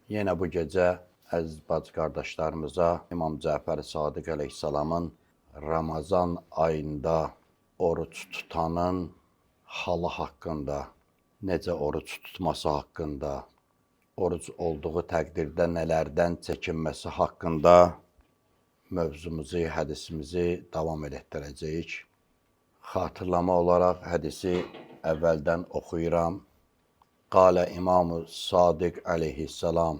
Yenə bu gecə əziz bacı qardaşlarımıza İmam Cəfər Sadiq əleyhissalamın Ramazan ayında oruc tutanın halı haqqında, necə oruc tutması haqqında, oruc olduğu təqdirdə nələrdən çəkinməsi haqqında mövzumuzu, hədisimizi davam elətdirəcəyik. Xatırlama olaraq hədisi əvvəldən oxuyuram. Qalə İmam Sadiq əleyhissalam,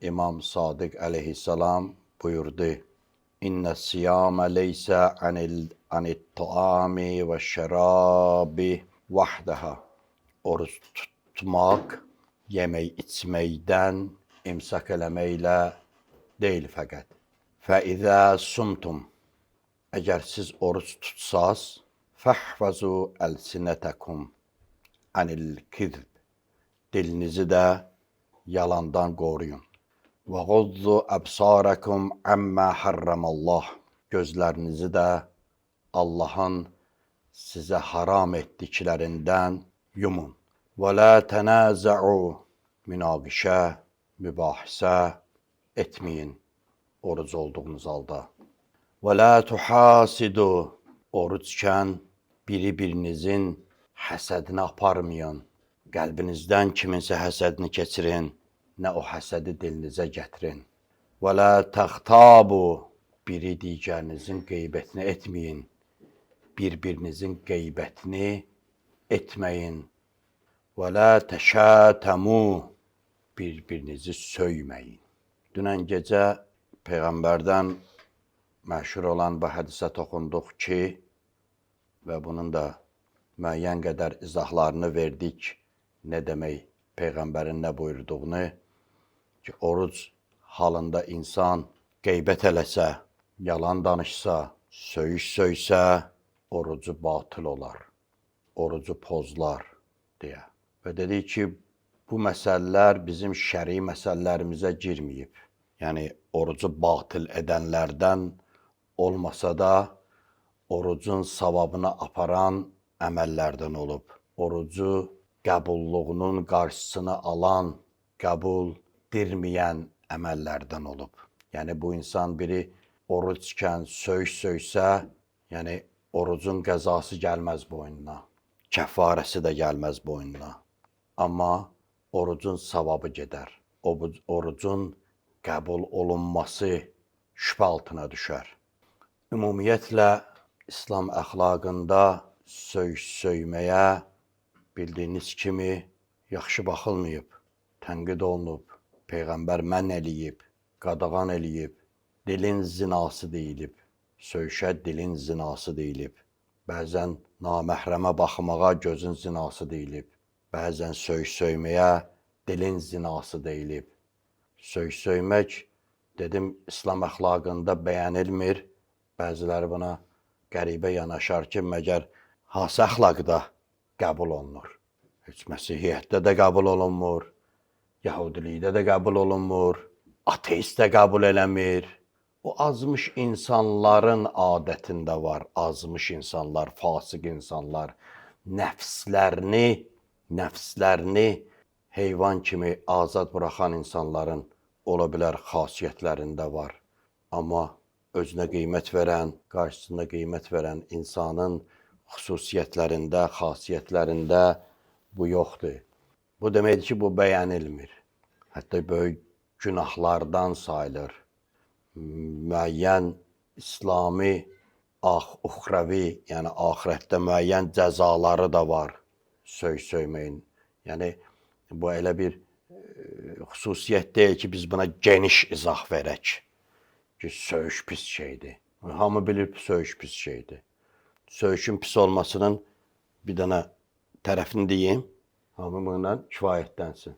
İmam Sadiq əleyhissalam buyurdu: İnnə siyamə leysə anit taami və şərabi vahdaha. Oruc tutmaq yemək içməkdən imsak eləməklə deyil fəqət. Fəizə sumtum. Əgər siz oruc tutsaz, fəhfazu əlsinətəkum anil kizb. Dilinizi də yalandan qoruyun. Və quddu əbsarakum əmmə harramallah. Gözlərinizi də Allahın sizə haram etdiklərindən yumun. Və la tənazəu, münaqişə, mübahisə etməyin oruc olduğunuz halda. Və la tuhasidu, oruckən biri-birinizin həsədini aparmayın. Qəlbinizdən kiminsə həsədini keçirin, nə o həsədi dilinizə gətirin. Və la təxtabu, biri digərinizin qeybətini etməyin. Bir-birinizin qeybətini etməyin. Və la təşətəmu, bir-birinizi söyməyin. Dünən gecə Peyğəmbərdən məşhur olan bu hədisə toxunduq ki, və bunun da müəyyən qədər izahlarını verdik, nə demək Peyğəmbərin nə buyurduğunu, ki, oruc halında insan qeybət eləsə, yalan danışsa, söyüş söysə, orucu batıl olar, orucu pozlar deyə. Və dedik ki, bu məsələlər bizim şəri məsələlərimizə girməyib. Yəni, orucu batıl edənlərdən olmasa da, orucun savabını aparan əməllərdən olub. Orucu qəbulluğunun qarşısını alan, qəbul dirməyən əməllərdən olub. Yəni, bu insan biri oruckən söyüş söysə, yəni orucun qəzası gəlməz boynuna, kəfarəsi də gəlməz boynuna. Amma orucun savabı gedər. Orucun qəbul olunması şübhə altına düşər. Ümumiyyətlə, İslam əxlaqında söyüş söyməyə bildiyiniz kimi yaxşı baxılmayıb, tənqid olunub, Peyğəmbər mən eləyib, qadağan eləyib, dilin zinası deyilib, söyüşə dilin zinası deyilib, bəzən naməhrəmə baxmağa gözün zinası deyilib, bəzən söyüş söyməyə dilin zinası deyilib. Söyüş söymək, dedim, İslam əxlaqında bəyənilmir, bəziləri buna qəribə yanaşar ki, məgər hansı əxlaqda qəbul olunur? Heç Məsihiyyətdə də qəbul olunmur, Yahudilikdə də qəbul olunmur, ateist də qəbul eləmir. O azmış insanların adətində var, azmış insanlar, fasıq insanlar nəfslərini heyvan kimi azad buraxan insanların ola bilər xasiyyətlərində var. Amma özünə qiymət verən, qarşısında qiymət verən insanın xüsusiyyətlərində, xasiyyətlərində bu yoxdur. Bu deməkdir ki, bu bəyənilmir. Hətta böyük günahlardan sayılır. Müəyyən İslami, uxrəvi, yəni axirətdə müəyyən cəzaları da var söyüş söyməyin. Yəni, bu elə bir xüsusiyyət deyil ki, biz buna geniş izah verək ki, söyüş pis şeydir. Hamı bilir, söyüş pis şeydir. Söyüşün pis olmasının bir dənə tərəfini deyim, hamı bununla kifayətlənsin.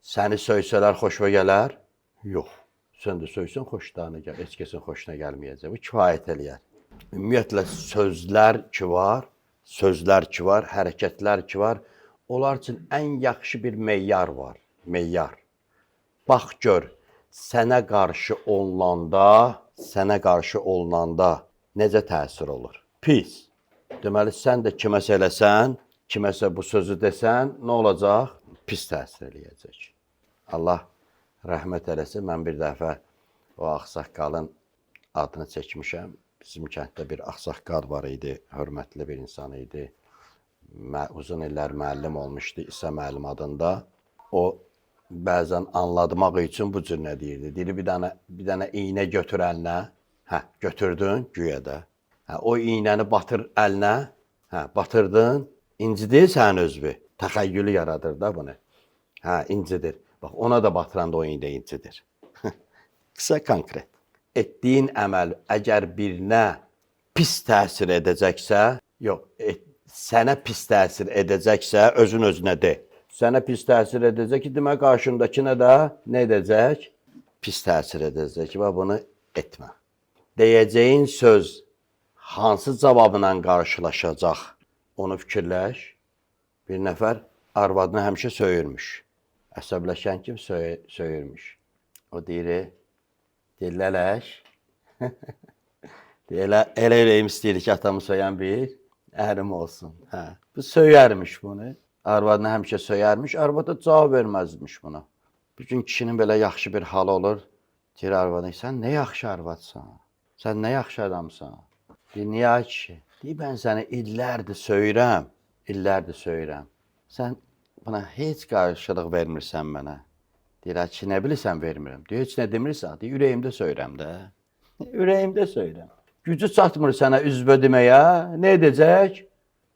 Səni söysələr xoşuna gələr? Yox. Sən də söysən xoşlarına gəl, heç kəsin xoşuna gəlməyəcək. Bu kifayət eləyər. Ümumiyyətlə sözlər ki var, sözlər ki var, hərəkətlər ki var, onlar üçün ən yaxşı bir meyar var. Meyar. Bax gör, sənə qarşı olunanda, necə təsir olur? Pis. Deməli, sən də kiməsə eləsən, kiməsə bu sözü desən, nə olacaq? Pis təsir eləyəcək. Allah rəhmət eləsin. Mən bir dəfə o ağsaqqalın adını çəkmişəm. Bizim kənddə bir ağsaqqal var idi, hörmətli bir insan idi. Uzun illər müəllim olmuşdu, İsa müəllim adında. O bəzən anlatmaq üçün bu cür nə deyirdi? Deyir bir dənə iynə götür əlinə. Hə, götürdün güya da. Hə, o iynəni batır əlinə. Hə, batırdın. İncidir sənin özünü. Təxəyyülü yaradır da bunu. Hə, incidir. Bax, ona da batıranda o iynə incidir. Qısa konkret. Etdiyin əməl əgər birinə pis təsir edəcəksə, yox, sənə pis təsir edəcəksə, özün özünə de. Sənə pis təsir edəcək ki, demək qarşındakına da nə edəcək? Pis təsir edəcək ki, bax bunu etmə. Deyəcəyin söz hansı cavabla qarşılaşacaq, onu fikirləş. Bir nəfər arvadını həmişə söyürmüş. Əsəbləşən kimi söyürmüş. O deyir, lələş. Elə ürəyim istəyir ki, atamı söyən bir ərim olsun. Hə. Bu söyərmiş bunu. Arvadını həmişə söyərmiş, arvad da cavab verməzmiş buna. Bir gün kişinin belə yaxşı bir halı olur. Deyir arvadına, sən nə yaxşı arvadsan, sən nə yaxşı adamsan. Deyir, niyə ay kişi? Deyir, mən səni illərdir söyürəm, illərdir söyürəm. Sən buna heç qarşılıq vermirsən mənə. Deyir, ay kişi, nə bilirsən vermirəm. Deyir, heç nə demirsən. Deyir, ürəyimdə söyürəm də. Ürəyimdə söyürəm. Gücü çatmır sənə üzvə deməyə, nə edəcək?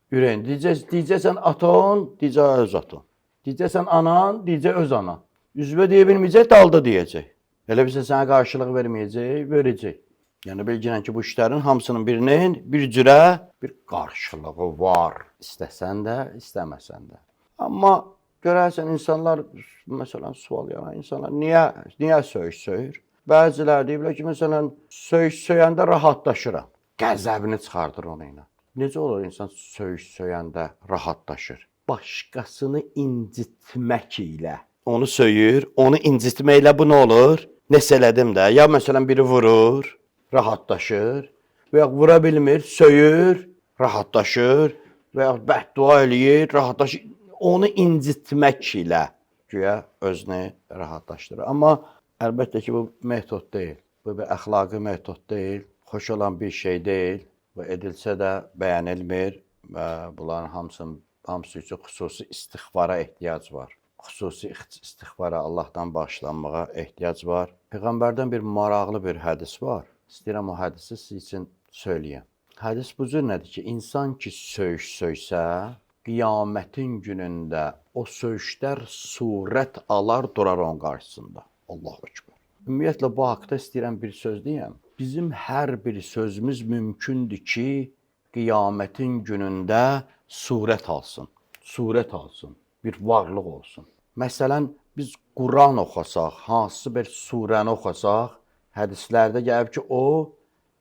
Ürəyin. Deyəcəksən aton, deyəcək öz aton. Deyəcəksən anan, deyəcək öz anan. Üzvə deyə bilməyəcək, dalda deyəcək. Elə bilsə sənə qarşılıq verməyəcək, verəcək. Yəni bilginən ki, bu işlərin hamısının birinin bir cürə bir qarşılığı var. İstəsən də, istəməsən də. Amma görərsən insanlar, məsələn, sual yaran insanlar niyə söyüş söyür? Bəziləri deyiblər ki, məsələn, söyüş söyəndə rahatlaşıram. Qəzəbini çıxardır onu ilə. Necə olur insan söyüş söyəndə rahatlaşır? Başqasını incitmək ilə. Onu söyür, onu incitməklə bu nə olur? Nəsə elədim də. Ya məsələn biri vurur, rahatlaşır və ya vura bilmir, söyür, rahatlaşır və ya bəddua eləyir, rahatlaşır. Onu incitmək ilə güya özünü rahatlaşdırır. Amma əlbəttə ki, bu metod deyil. Bu bir əxlaqi metod deyil, xoş olan bir şey deyil. Bu edilsə də bəyənilmir və bunların hamısı üçün xüsusi istixbara ehtiyac var. Xüsusi istixbara, Allahdan bağışlanmağa ehtiyac var. Peyğəmbərdən bir maraqlı bir hədis var. İstəyirəm o hədisi siz üçün söyləyəm. Hədis bu cür nədir ki, insan ki söyüş söysə, qiyamətin günündə o söyüşlər surət alar, durar onun qarşısında. Allahu Ekber. Ümumiyyətlə bu haqda istəyirəm bir söz deyəm. Bizim hər bir sözümüz mümkündür ki, qiyamətin günündə surət alsın. Surət alsın, bir varlıq olsun. Məsələn, biz Quran oxasaq, hansı bir surəni oxasaq, hədislərdə gəlib ki, o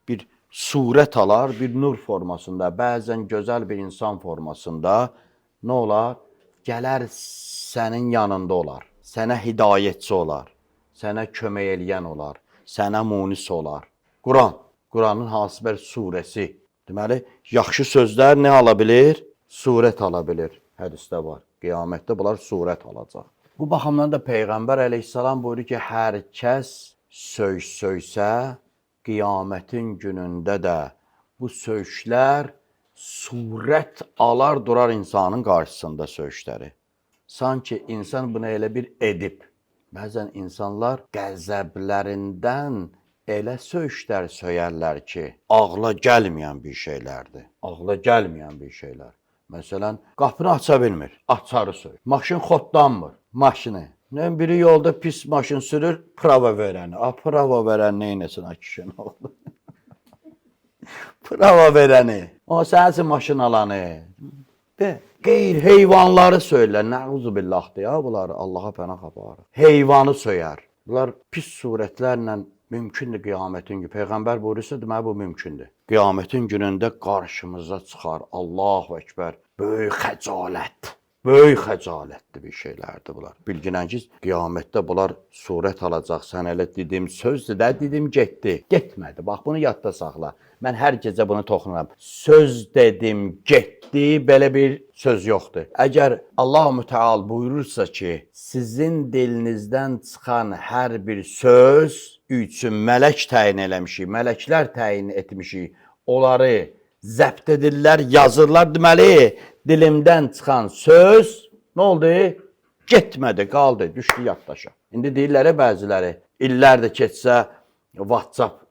bir surət alar, bir nur formasında, bəzən gözəl bir insan formasında nə olar? Gələr sənin yanında olar, sənə hidayətçi olar, sənə kömək eləyən olar, sənə munis olar. Quran, Quranın hansı bir surəsi. Deməli, yaxşı sözlər nə ala bilir? Surət ala bilir. Hədisdə var. Qiyamətdə bunlar surət alacaq. Bu baxımdan da Peyğəmbər əleyhissalam buyurur ki, hər kəs söyüş söysə, qiyamətin günündə də bu söyüşlər surət alar, durar insanın qarşısında söyüşləri. Sanki insan bunu elə bir edib. Bəzən insanlar qəzəblərindən elə söyüşlər söyərlər ki, ağla gəlməyən bir şeylərdir. Ağla gəlməyən bir şeylər. Məsələn, qapını aça bilmir, açarı söyür. Maşın xodlanmır, maşını. Nə biri yolda pis maşın sürür, prava verəni. A, prava verən neynəsin, a kişi, nə oldu? Prava verəni. O, sənsin maşın alanı. De, qeyr heyvanları söylər. Nəuzubillah ya bunları Allaha pənah aparır. Heyvanı söyər. Bunlar pis surətlərlə mümkündür qiyamətin günü. Peyğəmbər buyurursa, deməli bu mümkündür. Qiyamətin günündə qarşımıza çıxar. Allahu Ekber. Böyük xəcalət. Böyük xəcalətli bir şeylərdir bunlar. Bilginən ki, qiyamətdə bunlar surət alacaq. Sən elə dedim sözdür də, dedim getdi. Getmədi. Bax bunu yadda saxla. Mən hər gecə bunu toxunuram. Söz dedim, getdi, belə bir söz yoxdur. Əgər Allah Mütəal buyurursa ki, sizin dilinizdən çıxan hər bir söz üçün mələk təyin eləmişik, mələklər təyin etmişik. Onları zəbt edirlər, yazırlar. Deməli, dilimdən çıxan söz nə oldu? Getmədi, qaldı, düşdü yaddaşa. İndi deyirlər bəziləri, illər də keçsə WhatsApp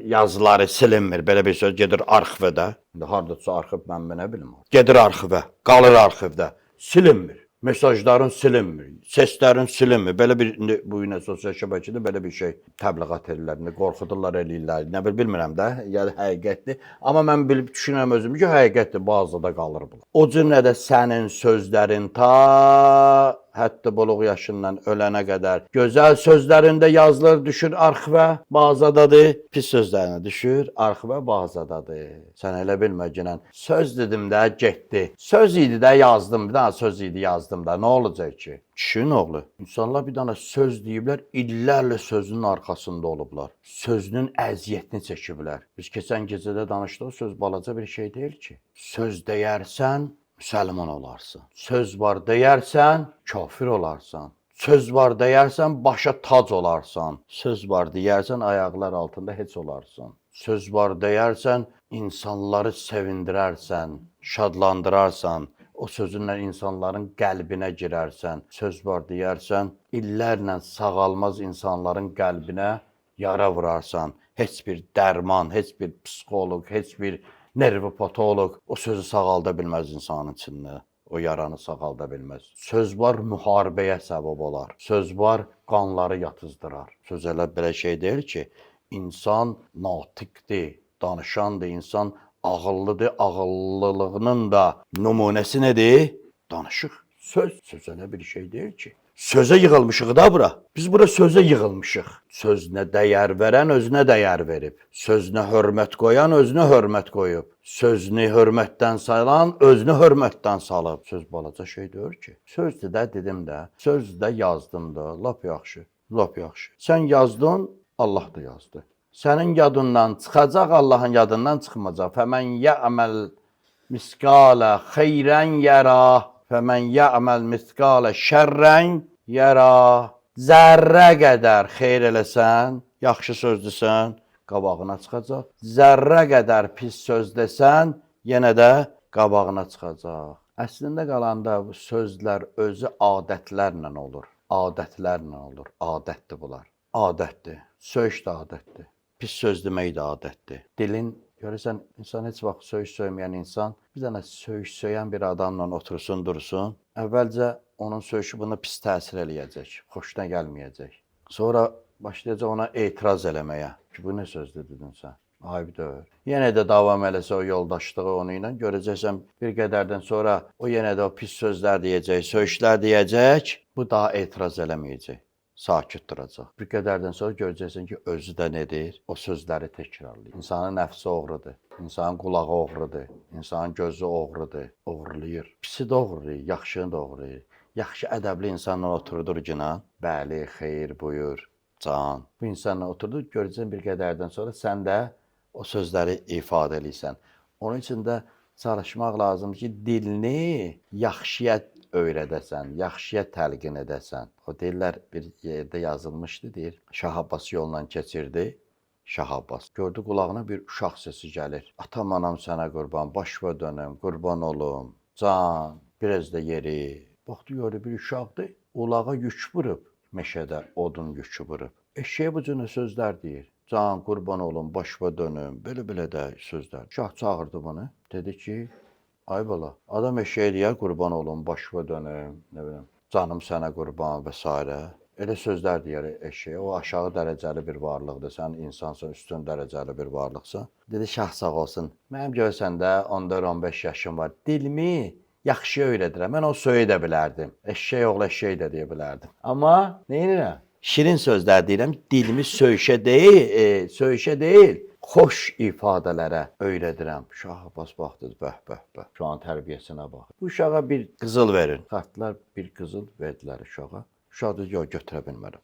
yazıları silinmir. Belə bir söz gedir arxivə də. İndi hardadırsa arxiv mən nə bilim. Gedir arxivə, qalır arxivdə, silinmir. Mesajların silinmir, səslərin silinmir. Belə bir indi bu günə sosial şəbəkədə belə bir şey təbliğat edirlər, indi qorxudurlar, eləyirlər. Nə bil bilmirəm də, ya həqiqətdir. Amma mən bilib düşünürəm özümü ki, həqiqətdir, bazıda qalır bu. O cümlə də sənin sözlərin ta hətta buluq yaşından ölənə qədər gözəl sözlərində yazılır, düşür arxivə, bazadadır. Pis sözlərinə düşür, arxivə, bazadadır. Sən elə bilmə ginən. Söz dedim də getdi. Söz idi də yazdım, bir dənə söz idi yazdım da. Nə olacaq ki? Kişinin oğlu. İnsanlar bir dənə söz deyiblər, illərlə sözünün arxasında olublar. Sözünün əziyyətini çəkiblər. Biz keçən gecədə danışdıq, söz balaca bir şey deyil ki. Söz deyərsən, müsəlman olarsan. Söz var deyərsən, kafir olarsan. Söz var deyərsən, başa tac olarsan. Söz var deyərsən, ayaqlar altında heç olarsan. Söz var deyərsən, insanları sevindirərsən, şadlandırarsan. O sözünlə insanların qəlbinə girərsən. Söz var deyərsən, illərlə sağalmaz insanların qəlbinə yara vurarsan. Heç bir dərman, heç bir psixoloq, heç bir nervopatoloq o sözü sağalda bilməz insanın içində. O yaranı sağalda bilməz. Söz var müharibəyə səbəb olar. Söz var qanları yatızdırar. Söz elə belə şey deyil ki, insan natiqdir, danışandır, insan ağıllıdır. Ağıllılığının da nümunəsi nədir? Danışıq. Söz, söz elə bir şey deyil ki. Sözə yığılmışıq da bura. Biz bura sözə yığılmışıq. Sözünə dəyər verən özünə dəyər verib. Sözünə hörmət qoyan özünə hörmət qoyub. Sözünü hörmətdən salan özünü hörmətdən salıb. Söz balaca şey deyil ki. Sözdür də dedim də, söz də yazdım da. Lap yaxşı, lap yaxşı. Sən yazdın, Allah da yazdı. Sənin yadından çıxacaq, Allahın yadından çıxmayacaq. Fəmən yə'məl misqalə xeyrən yərah. Fəmən yə'məl misqalə şərrən yərah. Zərrə qədər xeyr eləsən, yaxşı söz desən, qabağına çıxacaq. Zərrə qədər pis söz desən, yenə də qabağına çıxacaq. Əslində qalanda bu sözlər özü adətlərlə olur. Adətlərlə olur. Adətdir bunlar. Adətdir. Söyüş də adətdir. Pis söz demək də adətdir. Dilin görürsən, insan heç vaxt söyüş söyməyən insan bir dənə söyüş söyən bir adamla otursun, dursun. Əvvəlcə onun söyüşü buna pis təsir eləyəcək, xoşuna gəlməyəcək. Sonra başlayacaq ona etiraz eləməyə ki, bu nə sözdür dedin sən? Ayıb deyil. Yenə də davam eləsə o yoldaşlığı onu ilə görəcəksən bir qədərdən sonra o yenə də o pis sözlər deyəcək, söyüşlər deyəcək, bu daha etiraz eləməyəcək. Sakit duracaq. Bir qədərdən sonra görəcəksən ki, özü də nedir? O sözləri təkrarlayır. İnsanın nəfsi oğrudur, insanın qulağı oğrudur, insanın gözü oğrudur, oğurlayır. Pisi də oğurlayır, yaxşını da oğurlayır. Yaxşı ədəbli insanla oturdur günah. Bəli, xeyir buyur, can. Bu insanla oturdur, görəcəksən bir qədərdən sonra sən də o sözləri ifadə eləyirsən. Onun üçün də çalışmaq lazımdır ki, dilini yaxşıya öyrədəsən, yaxşıya təlqin edəsən. O deyirlər bir yerdə yazılmışdı, deyir, Şah Abbas yolla keçirdi. Şah Abbas gördü qulağına bir uşaq səsi gəlir. Atam anam sənə qurban, başıma dönüm, qurban olum, can, biraz da yeri. Baxdı gördü bir uşaqdır, ulağa yük vurub, meşədə odun yükü vurub. Eşeğe bu cür sözlər deyir. Can, qurban olum, başıma dönüm, belə-belə də sözlər. Şah çağırdı bunu. Dedi ki, ay bala, adam eşeğe deyər qurban olum, başıma dönüm, nə bilim, canım sənə qurban və s. Elə sözlər deyər eşeğe. O aşağı dərəcəli bir varlıqdır. Sən insansan, üstün dərəcəli bir varlıqsan. Dedi, şah sağ olsun. Mənim görsən də 14-15 yaşım var. Dilimi yaxşı öyrədirəm. Mən o söyə də bilərdim. Eşşək oğlu eşşək də deyə bilərdim. Amma nə edirəm? Şirin sözlər deyirəm, dilimi söyüşə deyil, söyüşə deyil, Xoş ifadələrə öyrədirəm. Şah Abbas baxdı, bəh, bəh, bəh. Uşağın tərbiyəsinə bax. Bu uşağa bir qızıl verin. Xərtlər bir qızıl verdilər uşağa. Uşaq dedi, yox, götürə bilmərəm.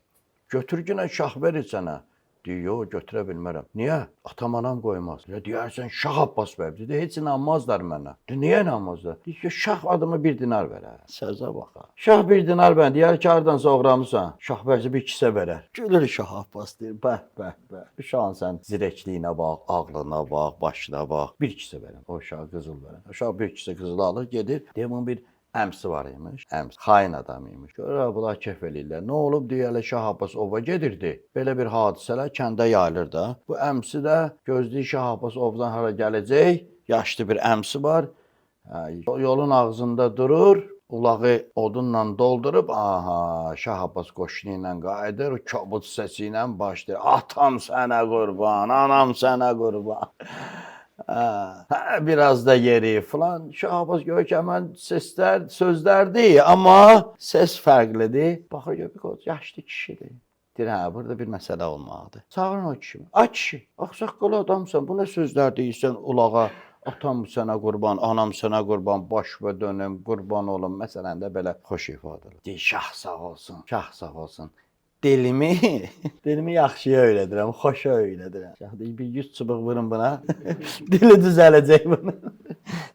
Götür günə şah verir sənə. Deyir, yox, götürə bilmərəm. Niyə? Atam anam qoymaz. Ya deyərsən Şah Abbas bəy. Dedi, heç inanmazlar mənə. Dedi, niyə inanmazlar? Deyir ki, şah adama bir dinar verər. Sözə bax. Ha. Şah bir dinar verər. Deyər ki, hardansa oğramısan. Şah versə bir kisə verər. Gülür Şah Abbas deyir, bəh, bəh, bəh. Uşağın sən zirəkliyinə bax, ağlına bax, başına bax. Bir kisə verən. O uşağa qızıl verən. Uşaq bir kisə qızıl alır, gedir. Deyir, bunun bir əmsi var imiş. Əmsi xain adam imiş. Görür bunlar kef eləyirlər. Nə olub deyə elə Şah Abbas ova gedirdi. Belə bir hadisələr kəndə yayılır da. Bu əmsi də gözləyir Şah Abbas ovdan hara gələcək. Yaşlı bir əmsi var. Hə, yolun ağzında durur. Ulağı odunla doldurub, aha, Şah Abbas qoşunu ilə qayıdır, kobud səsi ilə başlayır. Atam sənə qurban, anam sənə qurban. Hə, biraz da yeri filan. Şah Abbas görür ki, həmən səslər, sözlər deyil, amma ses fərqlidir. Baxır görür ki, yaşlı kişidir. Deyir, hə, burada bir məsələ olmalıdır. Çağırın o kişini. Ay kişi, ağsaqqalı adamsan, bu nə sözlər deyirsən ulağa? Atam sənə qurban, anam sənə qurban, baş və dönüm, qurban olum. Məsələn də belə xoş ifadələr. Deyir, şah sağ olsun, şah sağ olsun. Dilimi, dilimi yaxşıya öyrədirəm, xoşa öyrədirəm. Şah deyir, bir 100 çubuq vurun buna. Dili düzələcək bunun.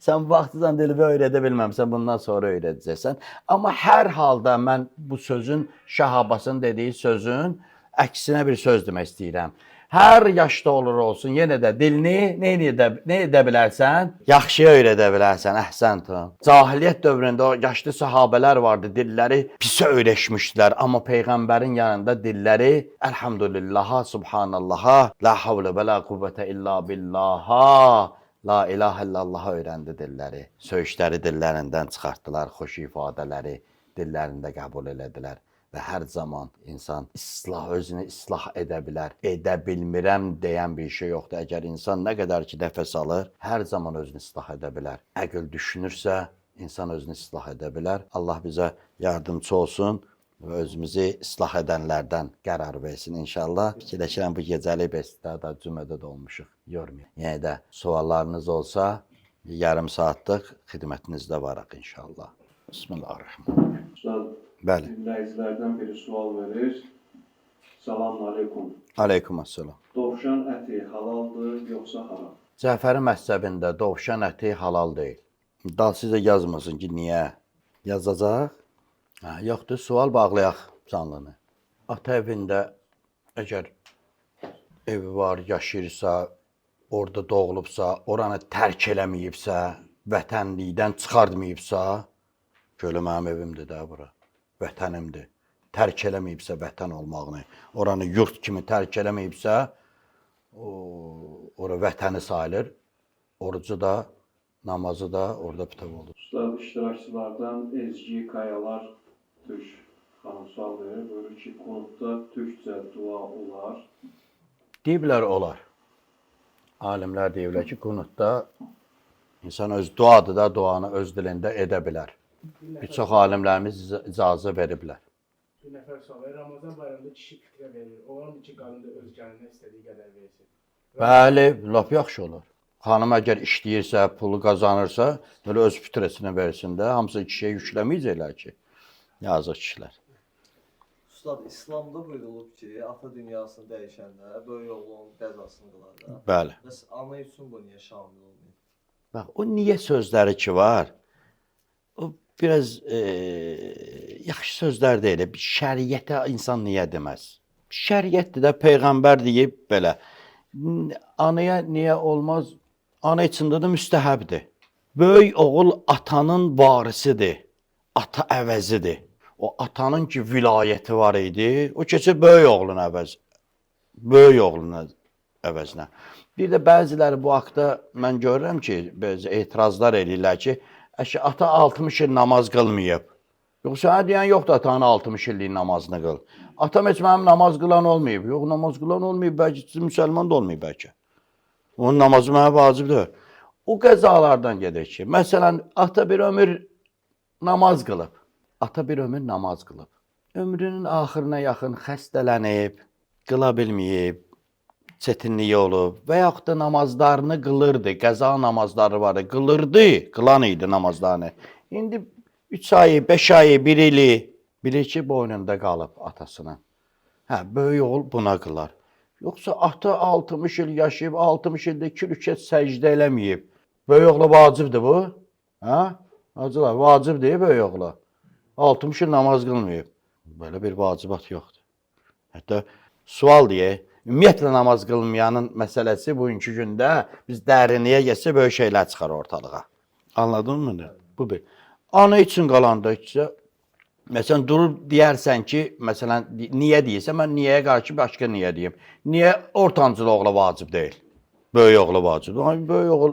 Sən vaxtıcan dilimi öyrədə bilməmsən, bundan sonra öyrədəcəksən. Amma hər halda mən bu sözün, Şah Abbasın dediyi sözün əksinə bir söz demək istəyirəm. Hər yaşda olur olsun, yenə də dilini nə edə bilərsən? Yaxşıya öyrədə bilərsən, əhsəntum. Cahiliyyət dövründə o yaşlı sahabələr vardı, dilləri pisə öyrəşmişdilər, amma peyğəmbərin yanında dilləri elhamdülillaha, subhanallaha, la havlə və la quvvətə illa billaha, la ilahe illallaha öyrəndi dilləri. Söyüşləri dillərindən çıxartdılar, xoş ifadələri dillərində qəbul elədilər. Və hər zaman insan özünü islah edə bilər. Edə bilmirəm deyən bir şey yoxdur. Əgər insan nə qədər ki nəfəs alır, hər zaman özünü islah edə bilər. Əql düşünürsə, insan özünü islah edə bilər. Allah bizə yardımçı olsun və özümüzü islah edənlərdən qərar versin inşallah. Fikirləşirəm bu gecəlik bəs da cümədə də olmuşuq. Yormayın. Yenə də suallarınız olsa, yarım saatlıq xidmətinizdə varıq inşallah. Bismillahirrahmanirrahim. Ustad, Bəli. dinləyicilərdən biri sual verir. Salam aleykum. Aleyküm əssalam. Dovşan əti halaldır yoxsa haram? Cəfəri məzhəbində dovşan əti halal deyil. Dal sizə yazmasın ki, niyə? Yazacaq? Hə, yoxdur, sual bağlayaq canlını. Ata evində əgər evi var, yaşayırsa, orada doğulubsa, oranı tərk eləməyibsə, vətənlikdən çıxartmayıbsa, Gölə mənim evimdir də bura. Vətənimdir. Tərk eləməyibsə vətən olmağını, oranı yurt kimi tərk eləməyibsə, ora vətəni sayılır. Orucu da, namazı da orada bütöv olur. Ustad, iştirakçılardan Ezgi Kayalar Türk xanım sual verir. Buyurur ki, qunutda türkcə dua olar. Deyiblər olar. Alimlər deyiblər ki, qunutda insan öz duadır da, duanı öz dilində edə bilər. Bir çox alimlərimiz icazə veriblər. Bir nəfər sual verir. Ramazan bayramında kişi fitrə verir. Olarmı ki, qadın da öz gəlinə istədiyi qədər versin? Bəli, lap yaxşı olar. Xanım əgər işləyirsə, pulu qazanırsa, belə öz fitrəsini versin də, hamısı kişiyə yükləməyəcəklər ki. Yazıq kişilər. Ustad, İslamda buyurulub ki, ata dünyasını dəyişəndə böyük oğlun qəzasını qılar da. Bəli. Bəs ana üçün bu niyə şamil olmayıb? Bax, o niyə sözləri ki var, o biraz yaxşı sözlər deyil. Şəriətə insan niyə deməz? Şəriətdir də, peyğəmbər deyib belə. Anaya niyə olmaz? Ana içində də müstəhəbdir. Böyük oğul atanın varisidir. Ata əvəzidir. O atanın ki vilayəti var idi, o keçir böyük oğlun əvəzi. Böyük oğlun əvəzinə. Bir də bəziləri bu haqda mən görürəm ki, bəzi etirazlar eləyirlər ki, əşi ata 60 il namaz qılmayıb. Yox, sənə deyən yoxdur atanın 60 illik namazını qıl. Atam heç mənim namaz qılan olmayıb. Yox, namaz qılan olmayıb, bəlkə müsəlman da olmayıb bəlkə. Onun namazı mənə vacibdir. O qəzalardan gedir ki, məsələn, ata bir ömür namaz qılıb. Ata bir ömür namaz qılıb. Ömrünün axırına yaxın xəstələnib, qıla bilməyib. çətinliyi olub və yaxud da namazlarını qılırdı, qəza namazları vardı, qılırdı, qılan idi namazlarını. İndi 3 ayı, 5 ayı, 1 ili bilir ki, boynunda qalıb atasının. Hə, böyük oğul buna qılar. Yoxsa ata 60 il yaşayıb, 60 ildə 2 rükət səcdə eləməyib. Böyük oğla vacibdir bu? Hə? Hacılar, vacibdir böyük oğla. 60 il namaz qılmayıb. Belə bir vacibat yoxdur. Hətta sual deyə, ümumiyyətlə namaz qılmayanın məsələsi bugünkü gündə biz dərinliyə getsə böyük şeylər çıxar ortalığa. Anladın mı? Bu bir. Ana üçün qalanda isə məsələn durub deyərsən ki, məsələn niyə deyirsən, mən niyəyə qarşı başqa niyə deyim? Niyə ortancıl oğla vacib deyil? Böyük oğla vacibdir. Ay, böyük oğul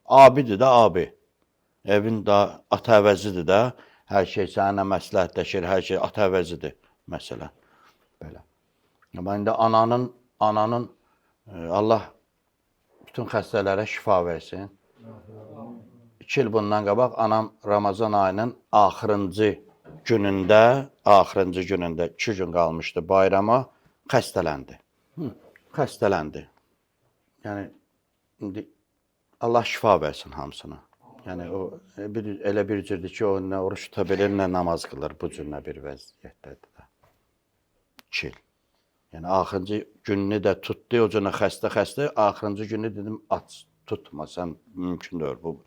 abidir də abi. Evin də ata əvəzidir də. Hər şey səninlə məsləhətləşir, hər şey ata əvəzidir məsələn. Belə. Amma indi ananın Allah bütün xəstələrə şifa versin. 2 il bundan qabaq anam Ramazan ayının axırıncı günündə 2 gün qalmışdı bayrama, xəstələndi. Xəstələndi. Yəni indi Allah şifa versin hamısına. Yəni o bir elə bir cürdür ki, o nə oruç tuta bilir, nə namaz qılır, bu cür nə bir vəziyyətdədir də. 2 il. Yəni axırıncı gününü də tutdu, o cür xəstə-xəstə, axırıncı günü dedim aç tutma, sən mümkün deyil bu.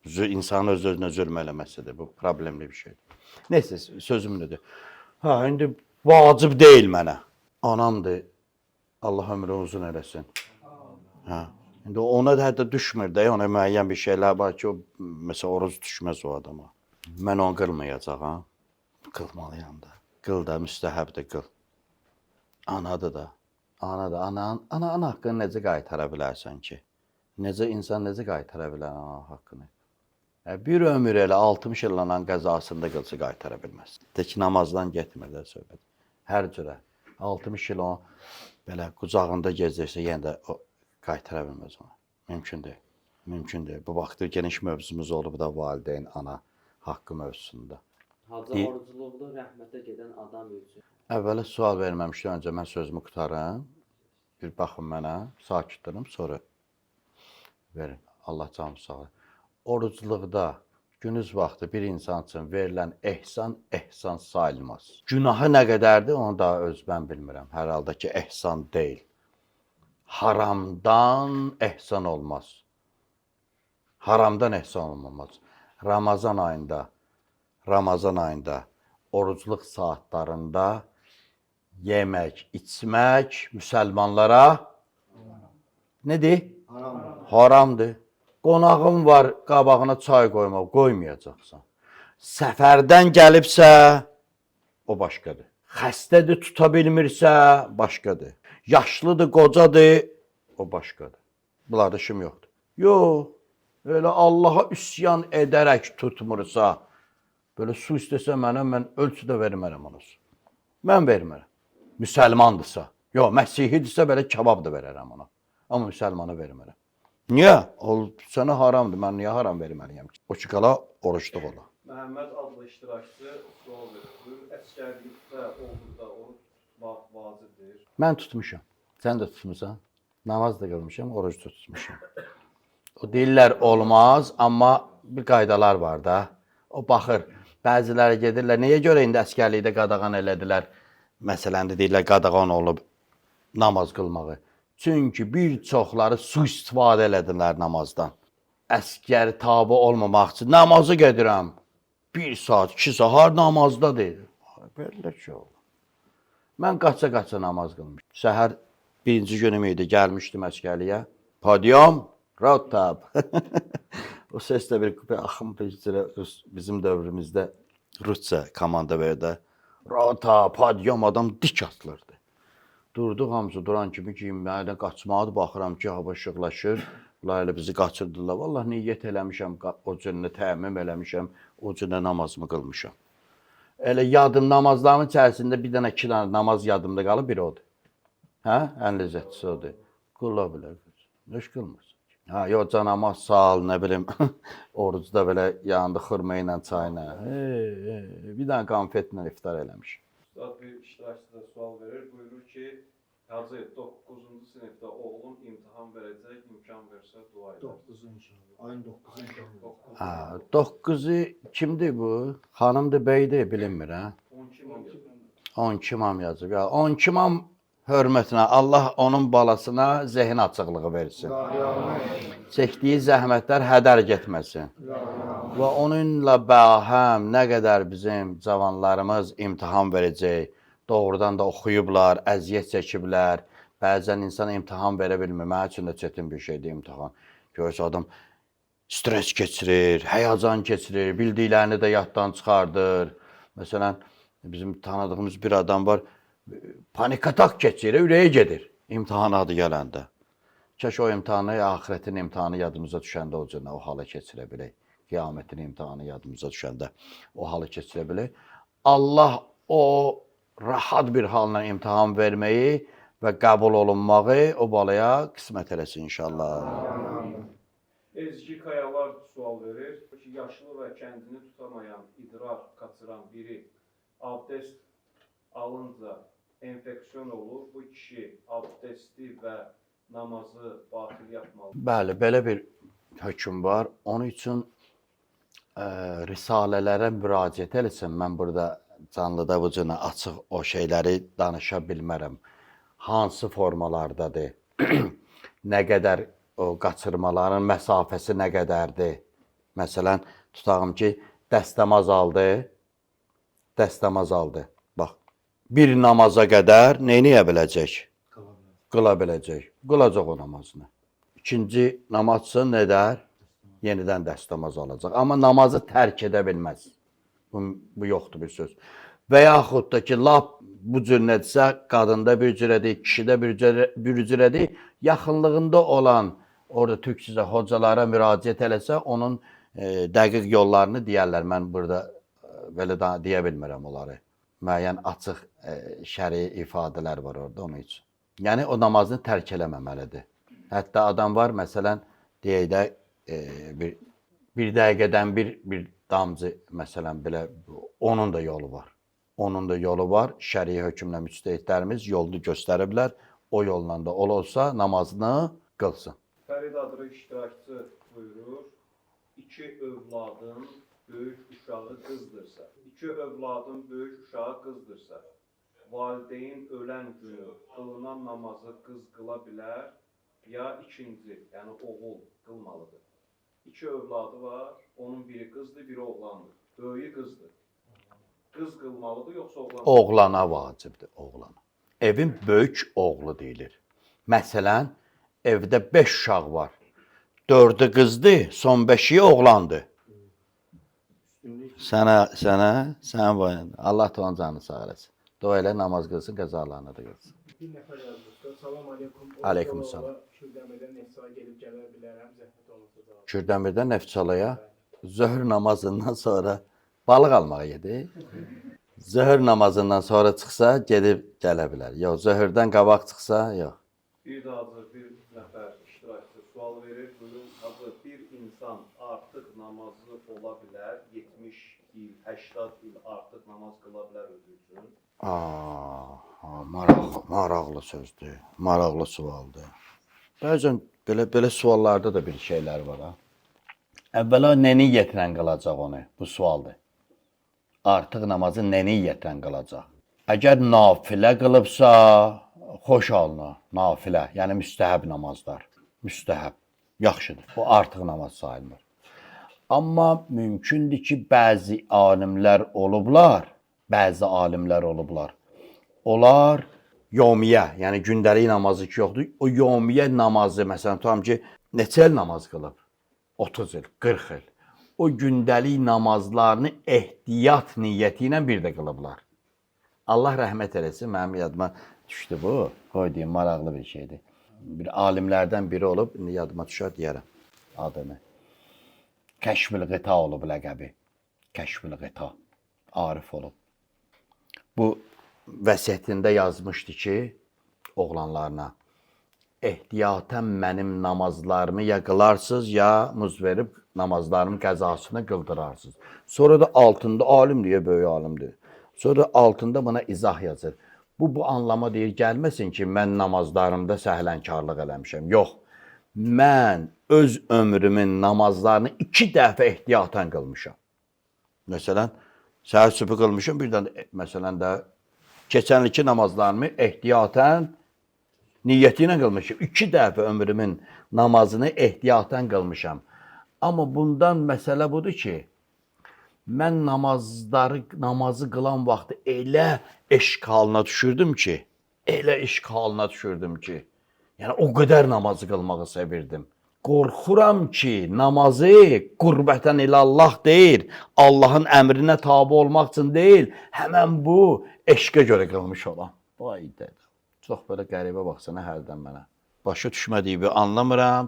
İnsanın öz-özünə zülm eləməsidir. Bu problemli bir şeydir. Neysə, sözüm nədir? Ha, indi vacib deyil mənə. Anamdır. Allah ömrünü uzun eləsin. Hə. İndi ona da hətta düşmür də, ona müəyyən bir şeylər var ki, o məsələn oruc düşməz o adama. Mən onu qılmayacağam. Qılmalıyam da. Qıl da, müstəhəbdir qıl. Anadır da. Ana da. Ana haqqını necə qaytara bilərsən ki? Necə insan necə qaytara bilər ana haqqını? Bir ömür elə 60 il anan qəzasında qılsa qaytara bilməz. Tək namazdan getmir də söhbət. Hər cürə 60 il o belə qucağında gezdirsə yenə də o qaytara bilməz ona. Mümkün deyil. Mümkün deyil. Bu vaxtı geniş mövzumuz olub da valideyn, ana haqqı mövzusunda. Hacı, orucluqda rəhmətə gedən adam üçün. Əvvəla sual verməmişdən öncə mən sözümü qurtarım. Bir baxın mənə, sakit durun, sonra verin. Allah canımı sağ olsun. Orucluqda günüz vaxtı bir insan üçün verilən ehsan, ehsan sayılmaz. Günahı nə qədərdir, onu da öz mən bilmirəm. Hər halda ki, ehsan deyil. Haramdan ehsan olmaz. Haramdan ehsan olmaz. Ramazan ayında orucluq saatlarında yemək, içmək müsəlmanlara nədir? Haramdır. Haramdır. Qonağın var, qabağına çay qoymaq, qoymayacaqsan. Səfərdən gəlibsə, o başqadır. Xəstədir, tuta bilmirsə, başqadır. Yaşlıdır, qocadır, o başqadır. Bunlarda işim yoxdur. Yox, elə Allaha üsyan edərək tutmursa, belə su istəsə mənə, mən ölçü də vermərəm ona su. Mən vermərəm. Müsəlmandırsa, yox, məsihidirsə belə kebab da verərəm ona. Amma müsəlmanı vermərəm. Niyə? O sənə haramdır. Mən niyə haram verməliyəm ki? O ki qala orucluq ola. Məhəmməd adlı iştirakçı sual verir. Buyur, əsgərlikdə olduqda oruç tutmaq vacibdir. Mən tutmuşam. Sən də tutmusan. Namaz da qılmışam, oruc da tutmuşam. O deyirlər olmaz, amma bir qaydalar var da. O baxır. Bəziləri gedirlər. Nəyə görə indi əsgərlikdə qadağan elədilər? Məsələn, deyirlər qadağan olub namaz qılmağı. Çünki bir çoxları sui-istifadə elədilər namazdan. Əskər tabe olmamaq üçün namazı gedirəm. 1 saat, 2 saat har namazda deyil. Belə şey olur. Mən qaça-qaça namaz qılmışdım. Səhər birinci günüm idi, gəlmişdim əsgərliyə. Podium, rotab. O ses də bir axın bir cürə bizim dövrümüzdə rusca komanda verdi. Rota, podium adam dik atılırdı. Durduq hamısı duran kimi geyinməyə qaçmağa baxıram ki, hava işıqlaşır. Bunlar elə bizi qaçırdılar. Vallahi niyyət eləmişəm, o cürünə təəmmüm eləmişəm, o cürünə namazımı qılmışam. Elə yadım namazlarımın içərisində bir dənə, iki dənə namaz yadımda qalıb, biri odur. Hə? Ən ləzzətlisi odur. Qıla bilər. Heç qılmır. Ha, yox, canamaz sal, nə bilim, orucda belə yanında xurma ilə, çayla. Hey, bir dənə konfetlə iftar eləmiş. Üstad bir iştirakçı da sual verir. Buyurur ki, Hacı, 9-cu sinifdə oğlum imtahan verəcək, imkan versə dua edər. 9-u inşallah. Ayın 9-u inşallah. 9. Ha, 9-u kimdir bu? Xanımdır, beydir, bilinmir ha. 12 imam yazıb. 12 imam yazıb. Ya 12 imam hörmətinə Allah onun balasına zehin açıqlığı versin. Çəkdiyi zəhmətlər hədər getməsin. Və onunla bəhəm nə qədər bizim cavanlarımız imtahan verəcək, doğrudan da oxuyublar, əziyyət çəkiblər. Bəzən insan imtahan verə bilmir. Mənim üçün də çətin bir şeydir imtahan. Görürsə adam stres keçirir, həyəcan keçirir, bildiklərini də yaddan çıxardır. Məsələn, bizim tanıdığımız bir adam var, panik atak keçirir, ürəyi gedir imtahan adı gələndə. Kaş o imtahanı, axirətin imtahanı yadımıza düşəndə o cürə o hala keçirə bilək. Qiyamətin imtahanı yadımıza düşəndə o halı keçirə bilək. Allah o rahat bir halla imtahan verməyi və qəbul olunmağı o balaya qismət eləsin inşallah. Ezgi Kayalar sual verir ki, yaşlı və kəndini tutamayan, idrar kaçıran biri abdest alınca enfeksiyon olur. Bu kişi abdesti və namazı batil yapmalı. Bəli, belə bir hökm var. Onun üçün risalələrə müraciət eləsin. Mən burada canlıda bu cür açıq o şeyləri danışa bilmərəm. Hansı formalardadır? Nə qədər o qaçırmaların məsafəsi nə qədərdir? Məsələn, tutağım ki, dəstəmaz aldı. Dəstəmaz aldı. Bax, bir namaza qədər nə edə biləcək? Qıla biləcək. Qılacaq o namazını. İkinci namazsa nə edər? Yenidən dəstəmaz alacaq. Amma namazı tərk edə bilməz. Bu yoxdur bir söz. Və yaxud da ki, lap bu cür nədirsə, qadında bir cürədir, kişidə bir cürədir. Yaxınlığında olan orada türk sizə hocalara müraciət eləsə, onun dəqiq yollarını deyərlər. Mən burada belə da deyə bilmirəm onları. Müəyyən açıq şəri ifadələr var orada onun üçün. Yəni o namazını tərk eləməməlidir. Hətta adam var, məsələn, deyək də bir dəqiqədən bir damcı məsələn belə onun da yolu var. Onun da yolu var. Şəri hökmlə müctəhidlərimiz yolunu göstəriblər. O yolla da olsa namazını qılsın. Fərid adlı iştirakçı buyurur, iki övladın böyük uşağı qızdırsa, iki övladın böyük uşağı qızdırsa, valideyn ölən günü qılınan namazı qız qıla bilər, ya ikinci, yəni oğul qılmalıdır. İki övladı var, onun biri qızdır, biri oğlandır. Böyüyü qızdır. Qız qılmalıdır, yoxsa oğlan? Oğlana vacibdir, oğlana. Evin böyük oğlu deyilir. Məsələn, evdə 5 uşaq var. 4-ü qızdır, son 5-i oğlandır. Sənə boyun. Allah da onun canını sağ eləsin. Dua elə, namaz qılsın, qəzalarını da qılsın. Bir nəfər yazmışdı. Salam aleykum. Aleyküm salam. Kürdəmirdən Neftçala gedib gələ bilərəm. Zəhmət olmasa cavab. Kürdəmirdən Neftçalaya zöhr namazından sonra balıq almağa gedir. Zöhr namazından sonra çıxsa gedib gələ bilər. Yox, zöhrdən qabaq çıxsa, yox. Bir də hazır bir nəfər iştirakçı sual verir. Buyurun, hazır bir insan artıq namazı ola bilər, 70 il, 80 il artıq namaz qıla bilər özü üçün. Maraqlı sözdür. Maraqlı sualdır. Bəzən belə suallarda da bir şeylər var ha. Əvvəla nə niyyətlə qılacaq onu? Bu sualdır. Artıq namazı nə niyyətlə qılacaq? Əgər nafilə qılıbsa, xoş alına, nafilə, yəni müstəhəb namazlar. Müstəhəb, yaxşıdır. Bu artıq namaz sayılmır. Amma mümkündür ki, bəzi alimlər olublar, Onlar yomiyyə, yəni gündəlik namazı ki yoxdur. O yomiyyə namazı, məsələn, tutam ki, neçə il namaz qılıb? 30 il, 40 il. O gündəlik namazlarını ehtiyat niyyəti ilə bir də qılıblar. Allah rəhmət eləsin, mənim yadıma düşdü bu. Qoy deyim, maraqlı bir şeydir. Bir alimlərdən biri olub, indi yadıma düşər deyərəm adını. Kəşfül Qita olub ləqəbi. Kəşfül Qita. Arif olub. Bu vəsiyyətində yazmışdı ki, oğlanlarına, ehtiyatən mənim namazlarımı ya qılarsınız, ya muz verib namazlarımın qəzasını qıldırarsınız. Sonra da altında alim deyə böyük alimdir. Sonra altında buna izah yazır. Bu anlama deyir, gəlməsin ki, mən namazlarımda səhlənkarlıq eləmişəm. Yox, mən öz ömrümün namazlarını 2 dəfə ehtiyatən qılmışam. Məsələn, səhər sübhü qılmışam, birdən də, məsələn də keçən ilki namazlarımı ehtiyatən niyyəti ilə qılmışam. 2 dəfə ömrümün namazını ehtiyatən qılmışam. Amma bundan məsələ budur ki, mən namazı qılan vaxtı elə eşq halına düşürdüm ki, yəni o qədər namazı qılmağı sevirdim. Qorxuram ki, namazı qurbətən ilallah deyil, Allahın əmrinə tabi olmaq üçün deyil, həmən bu eşqə görə qılmış olam. Vay dədə. Çox belə qəribə baxsana hərdən mənə. Başa düşmədiyimi anlamıram,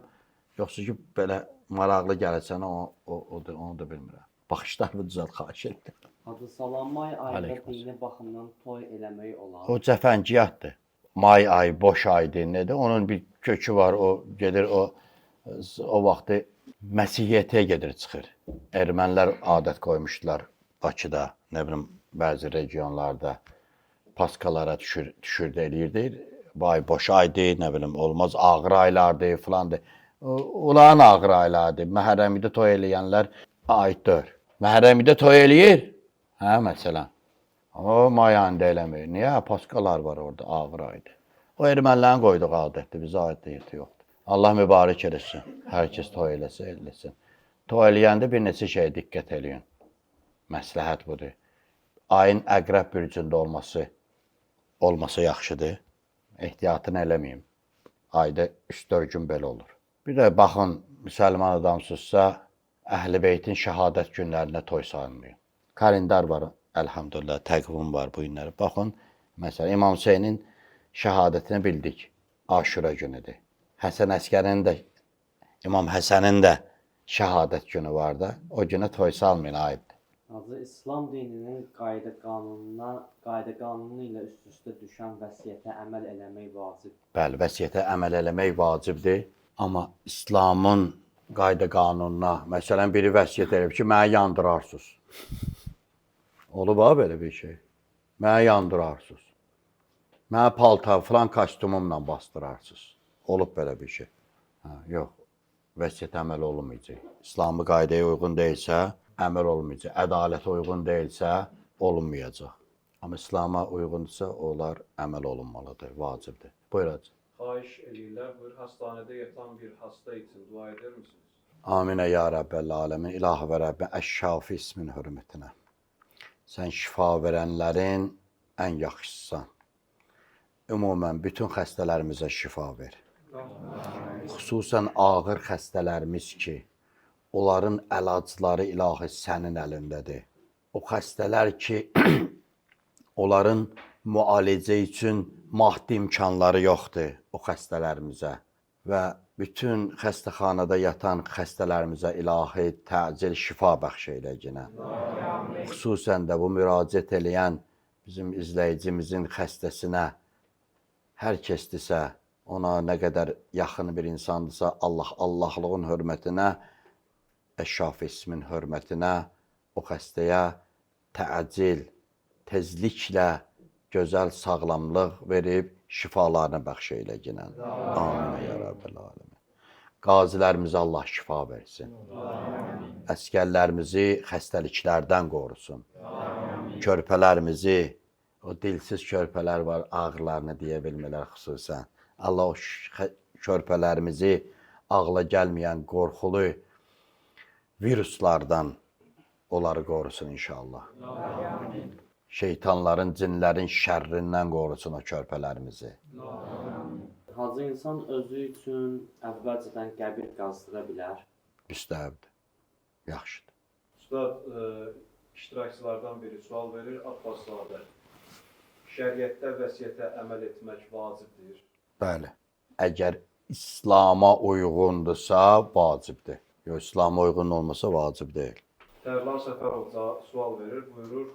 yoxsa ki, belə maraqlı gəlir sənə, onu da bilmirəm. Baxışlarımı düzəlt, xahiş edirəm. Hacı Salam, may ayında Aleyküm dini baxımdan toy eləmək olar. O cəfəngiyatdır. May ayı, boş aydır, nədir? Onun bir kökü var, o gedir, o vaxtı Məsihiyyətə gedir, çıxır. Ermənilər adət qoymuşdular Bakıda, nə bilim, bəzi regionlarda paskalara düşürdü, eləyirdi. Vay, boş aydır, nə bilim, olmaz, ağır aylardır, filandır. Onların ağır aylardır. Məhərrəmidə toy eləyənlər aid deyil. Məhərrəmidə toy eləyir, hə, məsələn. O may ayında eləmir. Niyə? Paskalar var orada, ağır aydır. O ermənilərin qoyduğu adətdir, bizə aid yoxdur. Allah mübarək eləsin. Hər kəs toy eləsə, eləsin. Toy eləyəndə bir neçə şeyə diqqət eləyin. Məsləhət budur. Ayın əqrəb bürcündə olmasa yaxşıdır. Ehtiyatını eləməyim. Ayda 3-4 gün belə olur. Bir də baxın, müsəlman adamsızsa, Əhl-i Beytin şəhadət günlərinə toy sayılmıyor. Kalendar var, əlhamdülillah, təqvim var bu günləri. Baxın, məsələn, İmam Hüseynin şəhadətini bildik. Aşura günüdür. Həsən Əskərin də, İmam Həsənin də şəhadət günü var da. O günə toy salmayın, ayıbdır. Hacı, İslam dininin qayda qanunu ilə üst-üstə düşən vəsiyyətə əməl eləmək vacibdir. Bəli, vəsiyyətə əməl eləmək vacibdir. Amma İslamın qayda qanununa, məsələn, biri vəsiyyət eləyib ki, mənə yandırarsınız. Olub ha belə bir şey. Mənə yandırarsınız. Mənə paltar, filan kostyumumla basdırarsınız. Olub belə bir şey. Hə, yox, vəsiyyətə əməl olunmayacaq. İslami qaydaya uyğun deyilsə, əməl olmayacaq. Ədalətə uyğun deyilsə, olunmayacaq. Amma İslama uyğundursa, onlar əməl olunmalıdır, vacibdir. Buyur hacı. Xahiş eləyirlər, buyur, hastanədə yatan bir hasta üçün dua edər misiniz? Aminə ya Rəbbəl aləmin, İlahi və Rəbbə, Əş-Şafi ismin hörmətinə. Sən şifa verənlərin ən yaxşısısan. Ümumən bütün xəstələrimizə şifa ver. Xüsusən ağır xəstələrimiz ki, onların əlacları ilahi sənin əlindədir. O xəstələr ki, onların müalicə üçün maddi imkanları yoxdur o xəstələrimizə və bütün xəstəxanada yatan xəstələrimizə ilahi təcil şifa bəxş eyləginə. Xüsusən də bu müraciət eləyən bizim izləyicimizin xəstəsinə hər kəsdirsə, ona nə qədər yaxın bir insandırsa, Allah Allahlığın hörmətinə, Əş-Şafi ismin hörmətinə o xəstəyə təcil, tezliklə gözəl sağlamlıq verib şifalarını bəxş eyləginə. Amin ya Rəbbəl aləmin. Qazilərimizə Allah şifa versin. Əskərlərimizi xəstəliklərdən qorusun. Körpələrimizi, o dilsiz körpələr var, ağrılarını deyə bilmirlər xüsusən. Allah o körpələrimizi ağla gəlməyən qorxulu viruslardan onları qorusun inşallah. Şeytanların, cinlərin şərrindən qorusun o körpələrimizi. Hacı, insan özü üçün əvvəlcədən qəbir qazdıra bilər. Müstəhəbdir. Yaxşıdır. Ustad, iştirakçılardan biri sual verir, Abbaszadə. Şəriətdə vəsiyyətə əməl etmək vacibdir. Bəli. Əgər İslama uyğundursa, vacibdir. Yox, İslama uyğun olmasa vacib deyil. Tərlan Səfərov sual verir, buyurur,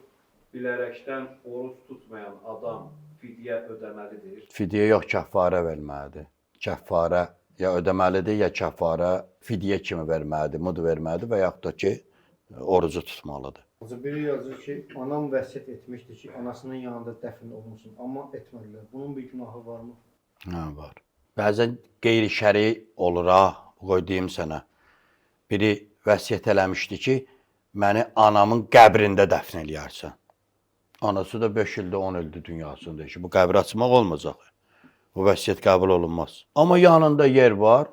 bilərəkdən oruc tutmayan adam fidyə ödəməlidir. Fidyə yox, kəffarə verməlidir. Kəffarə ya ödəməlidir, ya kəffarə fidyə kimi verməlidir, mud verməlidir və yaxud da ki, orucu tutmalıdır. Hacı biri yazır ki, anam vəsiyyət etmişdi ki, anasının yanında dəfn olunsun, amma etmədilər. Bunun bir günahı varmı? Hə, var. Bəzən qeyri-şəri olur ha, qoy deyim sənə. Biri vəsiyyət eləmişdi ki, məni anamın qəbrində dəfn eləyərsən. Anası da 5 ildə 10 ildir dünyasını dəyişib. Bu qəbri açmaq olmayacaq. Bu vəsiyyət qəbul olunmaz. Amma yanında yer var,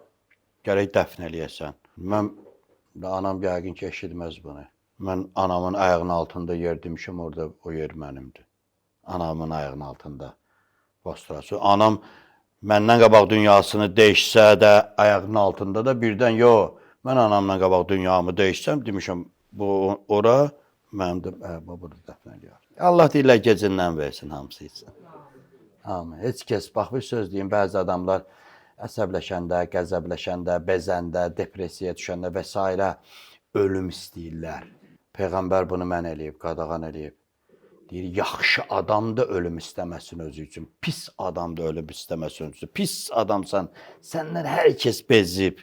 gərək dəfn eləyəsən. Mən anam yəqin ki, eşitməz bunu. Mən anamın ayağının altında yer demişəm, orada o yer mənimdir. Anamın ayağının altında bastırası. Anam məndən qabaq dünyasını dəyişsə də ayağının altında da birdən yo, mən anamdan qabaq dünyamı dəyişsəm demişəm bu ora mənim də burada dəfn eləyər. Allah deyirlər gecindən versin hamısı üçün. Amin. Heç kəs bax bir söz deyim, bəzi adamlar əsəbləşəndə, qəzəbləşəndə, bezəndə, depressiyaya düşəndə və s. ölüm istəyirlər. Peyğəmbər bunu mən eləyib, qadağan eləyib. Deyir, yaxşı adam da ölüm istəməsin özü üçün, pis adam da ölüm istəməsin özü üçün. Pis adamsan, səndən hər kəs bezib,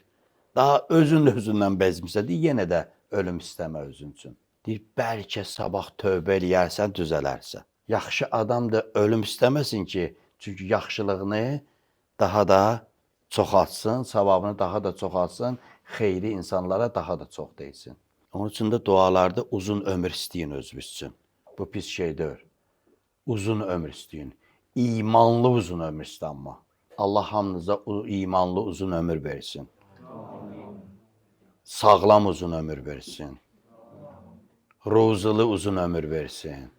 daha özün də özündən bezmisə, deyir, yenə də ölüm istəmə özün üçün. Deyir, bəlkə sabah tövbə eləyərsən, düzələrsən. Yaxşı adam da ölüm istəməsin ki, çünki yaxşılığını daha da çoxaltsın, savabını daha da çoxaltsın, xeyri insanlara daha da çox deysin. Onun üçün də dualarda uzun ömür istəyin özünüz üçün. Bu pis şey deyil. Uzun ömür istəyin. İmanlı uzun ömür istəyin amma. Allah hamınıza imanlı uzun ömür versin. Sağlam uzun ömür versin. Ruzulu uzun ömür versin.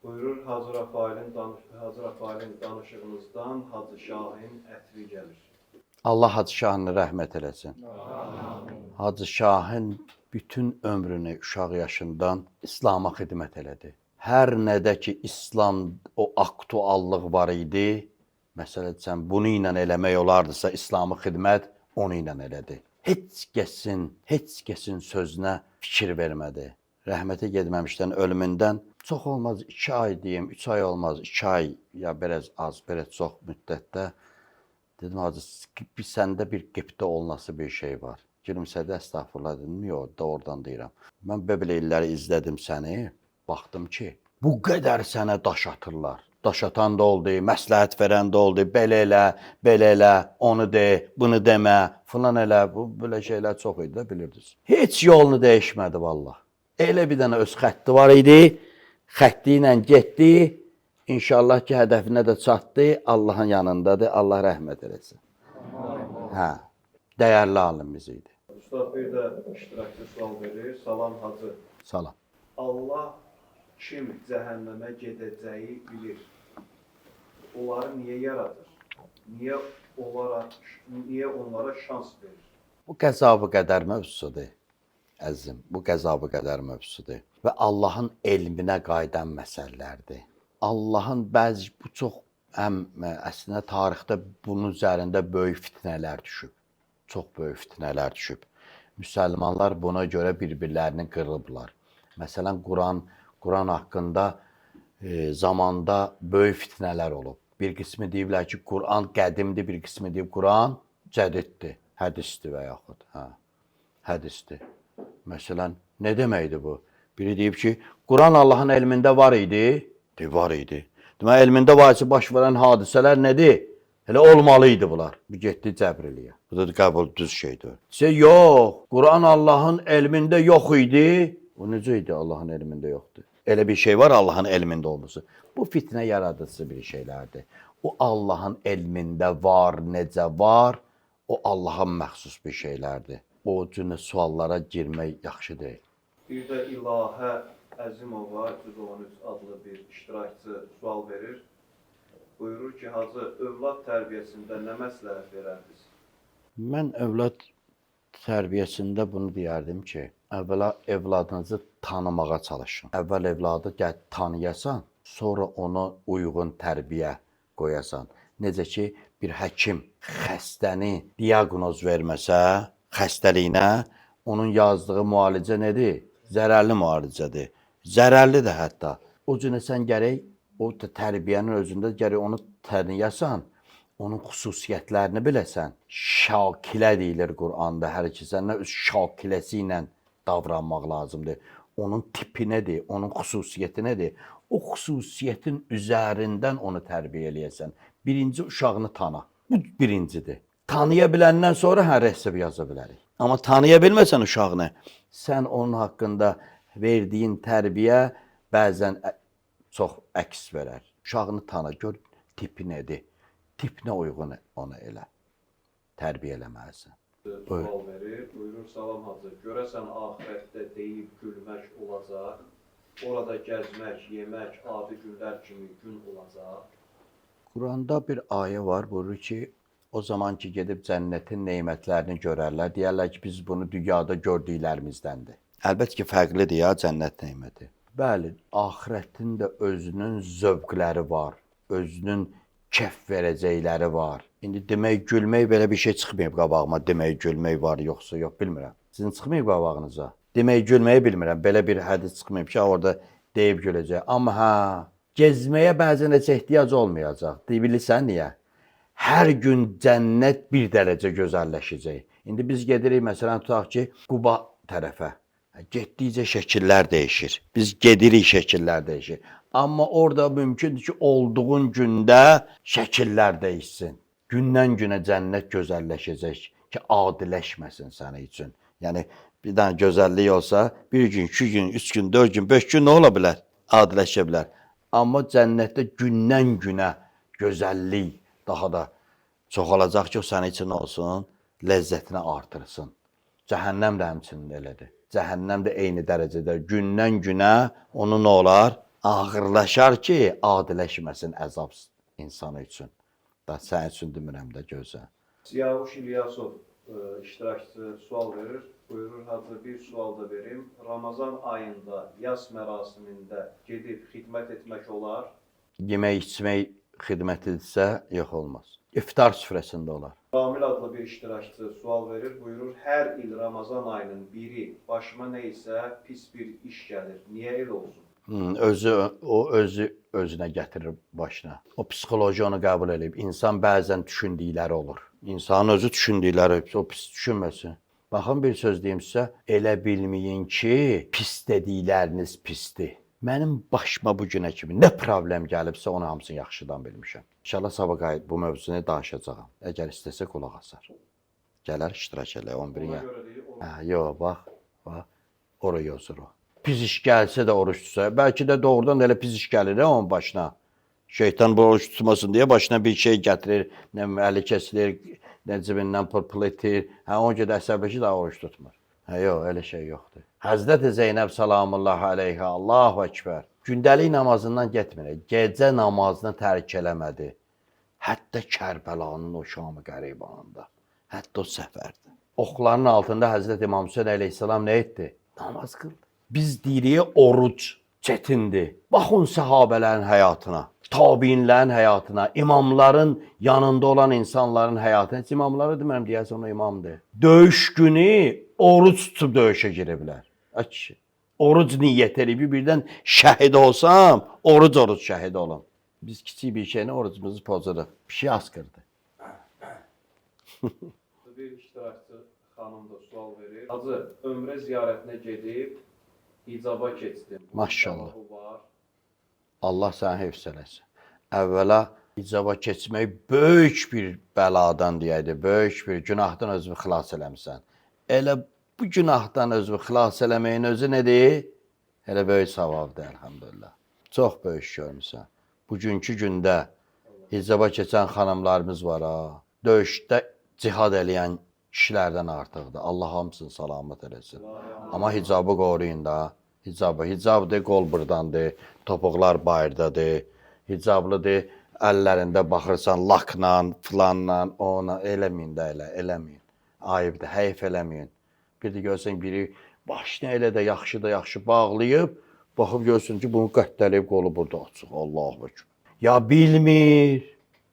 Buyurur Hacı Rəfailin danışığınızdan Hacı Şahin ətri gəlir. Allah Hacı Şahını rəhmət eləsin. Hacı Şahin bütün ömrünü uşaq yaşından İslama xidmət elədi. Hər nədə ki İslam o aktuallıq var idi, məsəl üçün bunu ilə eləmək olardısa İslamı xidmət onu ilə elədi. Heç kəsin sözünə fikir vermədi. Rəhmətə getməmişdən, ölümündən çox olmaz 2 ay deyim, 3 ay olmaz, 2 ay ya biraz az, biraz çox müddətdə dedim, Hacı, səndə bir qibtə olunası bir şey var. Gülümsədi, əstəğfurullah dedim, yox, da oradan deyirəm. Mən belə illəri izlədim səni, baxdım ki, bu qədər sənə daş atırlar. Daş atan da oldu, məsləhət verən də oldu, belə elə, belə elə, onu de, bunu demə, filan elə, bu belə şeylər çox idi də, bilirdiniz. Heç yolunu dəyişmədi vallah. Elə bir dənə öz xətti var idi, xətti ilə getdi. İnşallah ki, hədəfinə də çatdı, Allahın yanındadır, Allah rəhmət eləsin. Hə, dəyərli alimimiz idi. Ustad bir də iştirakçı sual verir. Salam Hacı. Salam. Allah kim cəhənnəmə gedəcəyi bilir. Onları niyə yaradır? Niyə onlara şans verir? Bu qəza-ı qədər mövzusudur. Əzizim, bu qəza-ı qədər mövzusudur. Və Allahın elminə qayıdan məsələlərdir. Allahın bəzi bu çox həm əslində tarixdə bunun üzərində böyük fitnələr düşüb. Çox böyük fitnələr düşüb. Müsəlmanlar buna görə bir-birlərini qırıblar. Məsələn, Quran haqqında zamanda böyük fitnələr olub. Bir qismi deyiblər ki, Quran qədimdir, bir qismi deyib Quran cədiddir, hədisdir və yaxud, hə, hədisdir. Məsələn, nə deməkdir bu? Biri deyib ki, Quran Allahın elmində var idi. Deyib, var idi. Demək, elmində var isə baş verən hadisələr nədir? Elə olmalı idi bunlar. Bu getdi cəbr eləyə. Bu da qəbul düz şeydir. Desə, yox, Quran Allahın elmində yox idi. O necə idi Allahın elmində yoxdur? Elə bir şey var Allahın elmində olması. Bu fitnə yaradıcı bir şeylərdir. O Allahın elmində var, necə var, o Allaha məxsus bir şeylərdir. O cür suallara girmək yaxşı deyil. Bir də İlahə Əzimova 313 adlı bir iştirakçı sual verir. Buyurur ki, Hacı, övlad tərbiyəsində nə məsləhət verərdiniz? Mən övlad tərbiyəsində bunu deyərdim ki, əvvəla evladınızı tanımağa çalışın. Əvvəl evladı gəl tanıyasan, sonra ona uyğun tərbiyə qoyasan. Necə ki, bir həkim xəstəni diaqnoz verməsə, xəstəliyinə, onun yazdığı müalicə nədir? Zərərli müalicədir. Zərərlidir hətta. O cürə sən gərək o tərbiyənin özündə gərək onu tanıyasan, onun xüsusiyyətlərini biləsən. Şakilə deyilir Quranda hər iki səndən öz şakiləsi ilə davranmaq lazımdır. Onun tipi nədir, onun xüsusiyyəti nədir? O xüsusiyyətin üzərindən onu tərbiyə eləyəsən. Birinci uşağını tanı. Bu birincidir. Tanıya biləndən sonra hə resept yaza bilərik. Amma tanıya bilməsən uşağını, sən onun haqqında verdiyin tərbiyə bəzən çox əks verər. Uşağını tanı, gör tipi nədir. Tipinə uyğun onu elə tərbiyə eləməlisən. Sual verir. Buyurur, salam Hacı. Görəsən axirətdə deyib gülmək olacaq? Orada gəzmək, yemək adi günlər kimi gün olacaq? Quranda bir ayə var, buyurur ki, o zaman ki gedib cənnətin nemətlərini görərlər, deyərlər ki, biz bunu dünyada gördüklərimizdəndir. Əlbəttə ki, fərqlidir ya cənnət neməti. Bəli, axirətin də özünün zövqləri var, özünün kef verəcəkləri var. İndi demək gülmək belə bir şey çıxmayıb qabağıma. Demək gülmək var yoxsa yox bilmirəm. Sizin çıxmayıb qabağınıza. Demək gülməyi bilmirəm. Belə bir hədis çıxmayıb ki, orada deyib güləcək. Amma hə, gezməyə bəzən heç ehtiyac olmayacaq. Bilirsən niyə? Hər gün cənnət bir dərəcə gözəlləşəcək. İndi biz gedirik məsələn tutaq ki, Quba tərəfə. Getdikcə şəkillər dəyişir. Biz gedirik, şəkillər dəyişir. Amma orada mümkündür ki, olduğun gündə şəkillər dəyişsin. Gündən günə cənnət gözəlləşəcək ki, adiləşməsin sənin üçün. Yəni bir dənə gözəllik olsa, bir gün, 2 gün, 3 gün, 4 gün, 5 gün nə ola bilər? Adiləşə bilər. Amma cənnətdə gündən günə gözəllik daha da çoxalacaq ki, o sənin üçün olsun, ləzzətini artırsın. Cəhənnəm də həmçinin elədir. Cəhənnəm də eyni dərəcədə gündən günə onu nə olar? Ağırlaşar ki, adiləşməsin əzab insanı üçün. Da sənin üçün demirəm də gözə. Siyavuş İlyasov iştirakçı sual verir. Buyurur, Hacı, bir sual da verim. Ramazan ayında yas mərasimində gedib xidmət etmək olar? Yemək içmək xidmətidirsə, yox olmaz. İftar süfrəsində olar. Ramil adlı bir iştirakçı sual verir. Buyurur, hər il Ramazan ayının biri başıma nə isə pis bir iş gəlir. Niyə elə olsun? Özü o özü özünə gətirir başına. O psixoloji onu qəbul eləyib. İnsan bəzən düşündükləri olur. İnsanın özü düşündükləri, o pis düşünməsin. Baxın bir söz deyim sizə, elə bilməyin ki, pis dedikləriniz pisdir. Mənim başıma bu günə kimi nə problem gəlibsə, onu hamısını yaxşıdan bilmişəm. İnşallah sabah qayıt bu mövzunu danışacağam. Əgər istəsə qulaq asar. Gələr iştirak elə 11-in. Ona görə deyir, Hə, yox, bax, bax, ora yazır o. Pis iş gəlsə də oruç tutsa, bəlkə də doğrudan da elə pis iş gəlir onun başına. Şeytan bu oruç tutmasın deyə başına bir şey gətirir, nə bilim, əli kesilir, nə cibindən pul itir. Hə, ona görə də əsəbləşir, daha oruç tutmur. Hə, yox, elə şey yoxdur. Həzrəti Zeynəb salamullah əleyhə, Allahu əkbər. Gündəlik namazından getmir, gecə namazını tərk eləmədi. Hətta Kərbəlanın o şamı qəribanında, hətta o səfərdə. Oxların altında Həzrət İmam Hüseyn əleyhissalam nə etdi? Namaz qıldı. Biz deyirik oruc çətindir. Baxın səhabələrin həyatına, tabiinlərin həyatına, imamların yanında olan insanların həyatına. Heç imamları demirəm, deyəsən o imamdır. Döyüş günü oruc tutub döyüşə giriblər. Ay kişi, oruc niyyət eləyib birdən şəhid olsam, oruc şəhid olum. Biz kiçik bir şeylə orucumuzu pozuruq. Pişik asqırdı. Bir iştirakçı xanım da sual verir. Hacı, ömrə ziyarətinə gedib hicaba keçdim. Maşallah. Var. Allah səni hifz eləsin. Əvvəla hicaba keçmək böyük bir bəladan deyəydi, böyük bir günahdan özünü xilas eləmisən. Elə bu günahdan özünü xilas eləməyin özü nədir? Elə böyük savabdır, əlhamdülillah. Çox böyük görmüsən. Bugünkü gündə hicaba keçən xanımlarımız var ha. Döyüşdə cihad eləyən kişilərdən artıqdır. Allah hamısını salamat eləsin. Amma hicabı qoruyun da. Hicabı. Hicabdır, qol burdandır, topuqlar bayırdadır. Hicablıdır, əllərində baxırsan lakla, filanla, ona eləməyin də elə, eləməyin. Ayıbdır, heyf eləməyin. Bir də görsən biri başını elə də yaxşı da yaxşı bağlayıb, baxıb görsən ki, bunu qətlələyib qolu burada açıq. Allahu ekber. Ya bilmir.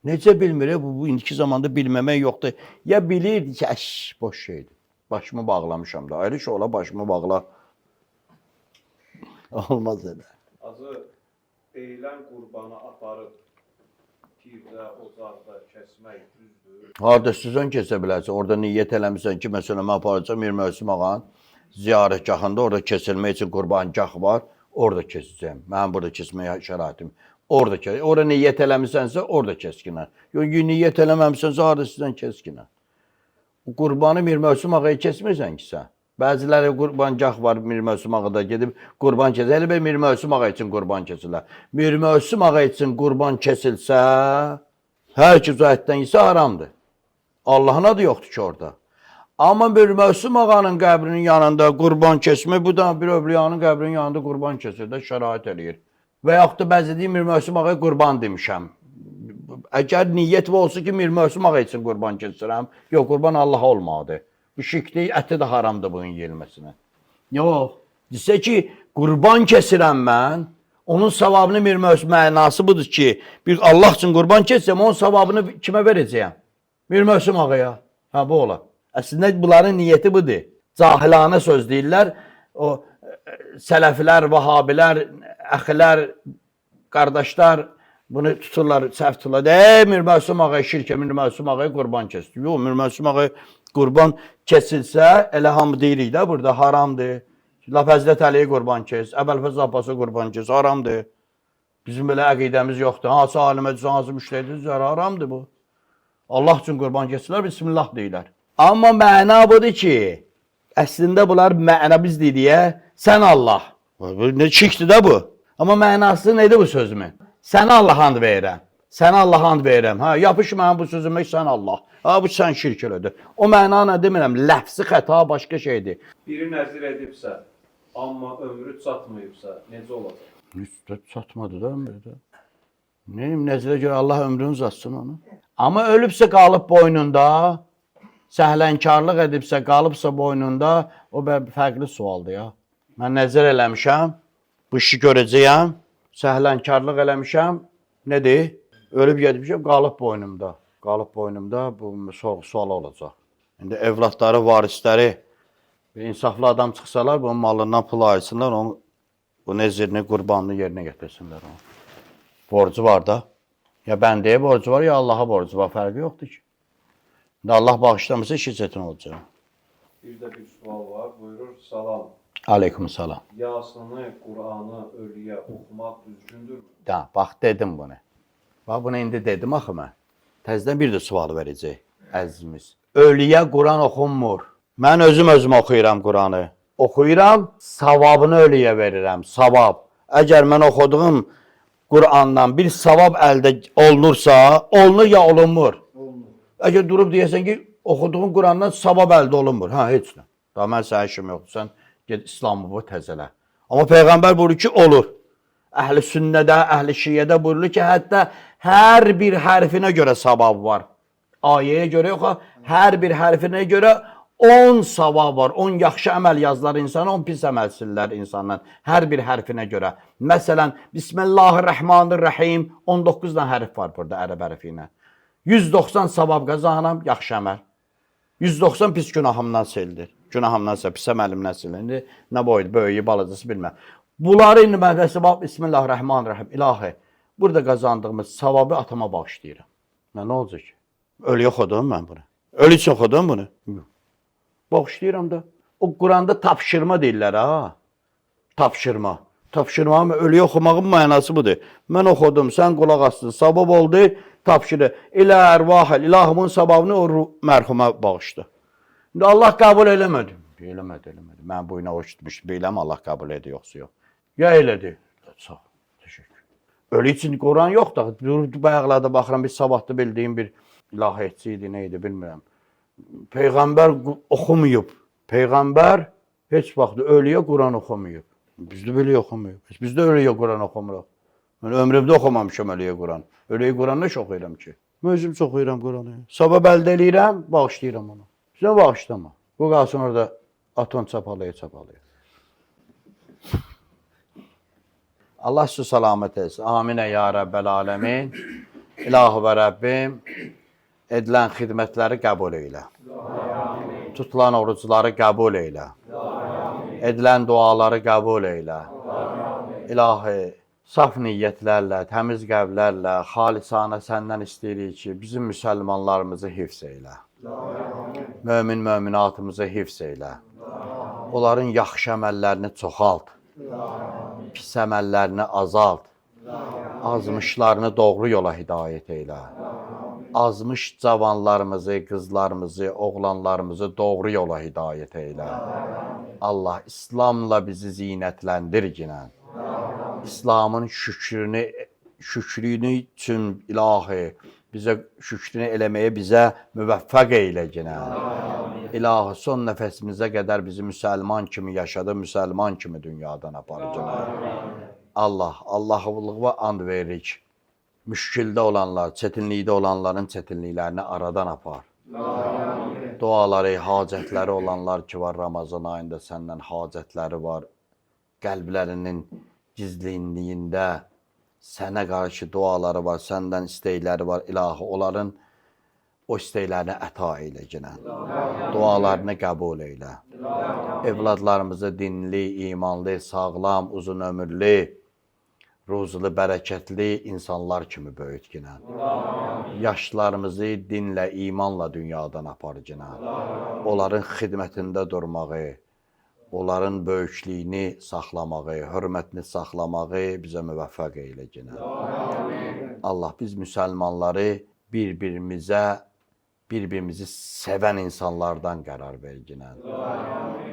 Necə bilmir? Bu indiki zamanda bilməmək yoxdur. Ya bilirdi ki, əş, boş şeydir. Başımı bağlamışam da. Ayrı şey ola başımı bağla. Olmaz elə. Hacı, deyilən qurbanı aparıb pirdə, ocaqda kəsmək düzdür. Harda istəsən kəsə bilərsən. Orada niyyət eləmisən ki, məsələn, mən aparacağam Mir Mövsüm ağanın. ziyarətgahında orada kesilmək üçün qurbangah var. Orada kesəcəyəm. Mənim burada kesməyə şəraitim. Orada kes. Orada niyyət eləmisənsə orada keskinə. Yox, niyyət eləməmisənsə harda sizdən keskinə. Qurbanı Mir Mövsüm ağaya kesmirsən ki sən. Bəziləri qurbangah var Mir Mövsüm ağada gedib qurban kəsir. Elə bir Mir Mövsüm ağa üçün qurban kəsirlər. Mir Mövsüm ağa üçün qurban kəsilsə, hər ki ətdən yesə haramdır. Allahın adı yoxdur ki orada. Amma bir Mövsüm ağanın qəbrinin yanında qurban kesmək, bu da bir övliyanın qəbrinin yanında qurban kəsir də şərait eləyir. Və yaxud da bəzi deyir Mir Mövsüm ağaya qurban demişəm. Əgər niyyət olsa ki, Mir Mövsüm ağa üçün qurban kəsirəm, yox, qurban Allaha olmalıdır. Bu şirkdir, əti də haramdır bunun yeyilməsinə. Yox, desə ki, qurban kəsirəm mən, onun savabını Mir Mövsüm mənası budur ki, bir Allah üçün qurban kessəm, onun savabını kimə verəcəyəm? Mir Mövsüm ağaya. Ha, bu olar. Əslində bunların niyyəti budur. Cahilanə söz deyirlər. O sələflər, vahabilər, əxilər, qardaşlar bunu tuturlar, səhv tuturlar. Ey Mir Mövsüm ağaya şirkə, Mir Mövsüm ağaya qurban kəsdi. Yox, Mir Mövsüm ağaya qurban kəsilsə, elə hamı deyirik də burada haramdır. Lap Həzrət Əliyə qurban kəs, Əbəlfəz Abbasa qurban kəs, haramdır. Bizim belə əqidəmiz yoxdur. Hansı alimə düzsə, hansı müştəhidə düzər, haramdır bu. Allah üçün qurban kəsirlər, bismillah deyirlər. Amma məna budur ki, əslində bunlar məna biz deyirik, sən Allah. Bu nə şirkdir də bu. Amma mənası nədir bu sözümün? Sənə Allah and verirəm. Sənə Allah and verirəm. Ha, yapış mənim bu sözümə, sən Allah. Ha, bu sən şirk elədir. O məna nə demirəm, ləfsi xəta başqa şeydir. Biri nəzir edibsə, amma ömrü çatmayıbsa, necə olacaq? Heç çatmadı da ömrü də. Neyim, nəzirə görə Allah ömrünü uzatsın onu. Amma ölübsə qalıb boynunda, səhlənkarlıq edibsə qalıbsa boynunda, o fərqli sualdır ya. Mən nəzir eləmişəm, bu işi görəcəyəm, səhlənkarlıq eləmişəm, nədir? Ölüb gedmişəm, qalıb boynumda. Qalıb boynumda bu sual olacaq. İndi evladları, varisləri bir insaflı adam çıxsalar, bunun malından pul ayırsınlar, onun bu nəzirini, qurbanını yerinə gətirsinlər onu. Borcu var da. Ya bəndəyə borcu var, ya Allaha borcu var. Fərqi yoxdur ki. İndi Allah bağışlamasa işi çətin olacaq. Bir də bir sual var. Buyurur, salam. Aleyküm salam. Yasını, Qur'anı ölüyə oxumaq düzgündürmü? Da, bax dedim bunu. Bax bunu indi dedim axı mən. Təzədən bir də sual verəcək əzizimiz. Ölüyə Quran oxunmur. Mən özüm özüm oxuyuram Quranı. Oxuyuram, savabını ölüyə verirəm, savab. Əgər mən oxuduğum Qurandan bir savab əldə olunursa, olunur ya olunmur. Olunur. Əgər durub deyəsən ki, oxuduğun Qurandan savab əldə olunmur. Hə, heç nə. Daha mən sənə işim yoxdur. Sən get İslamı bu təzələ. Amma Peyğəmbər buyurur ki, olur. Əhl-i sünnədə, əhl-i şiyyədə buyurulur ki, hətta hər bir hərfinə görə savab var. Ayəyə görə yox, hər bir hərfinə görə 10 savab var. 10 yaxşı əməl yazılar insana, 10 pis əməl sililər insandan. Hər bir hərfinə görə. Məsələn, Bismillahirrahmanirrahim 19 dənə hərf var burada ərəb hərfi ilə. 190 savab qazanıram, yaxşı əməl. 190 pis günahımdan sildir. Günahımdan sil, pis əməlimdən sildir. İndi nə boydu, böyüyü, balacası bilməm. Bunları indi mən bax, Bismillahirrahmanirrahim. İlahi, burada qazandığımız savabı atama bağışlayıram. Nə olacaq ki? Ölüyə oxudum mən bunu. Ölü üçün oxudum bunu. Bağışlayıram da. O Quranda tapşırma deyirlər ha. Tapşırma. Tapşırmağın ölüyə oxumağın mənası budur. Mən oxudum, sən qulaq astın, savab oldu, tapşırı. İlə ərvahil, ilahımın savabını o mərhuma bağışla. İndi Allah qəbul eləmədi. Eləmədi, eləmədi. Mən bu ilə oruç tutmuşdum. Beləmi Allah qəbul edir, yoxsa yox. Ya elədi. Sağ ol, təşəkkür. Ölü üçün Quran yoxdur. Dur, bayaqlarda baxıram, bir sabahda bildiyim bir ilahiyyətçi idi, nə idi bilmirəm. Peyğəmbər oxumayıb. Peyğəmbər heç vaxt ölüyə Quran oxumayıb. Bizdə belə oxumayıb. Heç bizdə ölüyə Quran oxumuruq. Mən ömrümdə oxumamışam ölüyə Quran. Ölüyə Quran nə oxuyuram ki? Mən özüm çox oxuyuram Quranı. Savab əldə eləyirəm, bağışlayıram onu. Sən bağışlama. Bu qalsın orada aton çapalaya çapalaya. Allah sizi salamet etsin. Aminə ya Rəbbəl aləmin. İlahi və Rəbbim edilən xidmətləri qəbul eylə. Tutulan orucları qəbul eylə. Edilən duaları qəbul eylə. İlahi, saf niyyətlərlə, təmiz qəlblərlə, xalisanə səndən istəyirik ki, bizim müsəlmanlarımızı hifz eylə. Mömin möminatımızı hifz eylə. Onların yaxşı əməllərini çoxalt. Pis əməllərini azalt. Azmışlarını doğru yola hidayət eylə. Azmış cavanlarımızı, qızlarımızı, oğlanlarımızı doğru yola hidayət eylə. Allah İslamla bizi zinətləndir ginən. İslamın şükrünü şükrünü üçün ilahi bizə şükrünü eləməyə bizə müvəffəq eylə ginən. İlahi son nəfəsimizə qədər bizi müsəlman kimi yaşadı, müsəlman kimi dünyadan apar ginən. Allah, Allahlığa and veririk. Müşkildə olanlar, çətinlikdə olanların çətinliklərini aradan apar. Duaları, hacətləri olanlar ki var Ramazan ayında səndən hacətləri var. Qəlblərinin gizlinliyində sənə qarşı duaları var, səndən istəkləri var. İlahi, onların o istəklərini əta eylə ginən. Dualarını qəbul eylə. Evladlarımızı dinli, imanlı, sağlam, uzun ömürlü, ruzulu, bərəkətli insanlar kimi böyüt ginən. Yaşlarımızı dinlə, imanla dünyadan apar ginən. Onların xidmətində durmağı, onların böyüklüyünü saxlamağı, hörmətini saxlamağı bizə müvəffəq eylə ginən. Allah biz müsəlmanları bir-birimizə, bir-birimizi sevən insanlardan qərar ver ginən.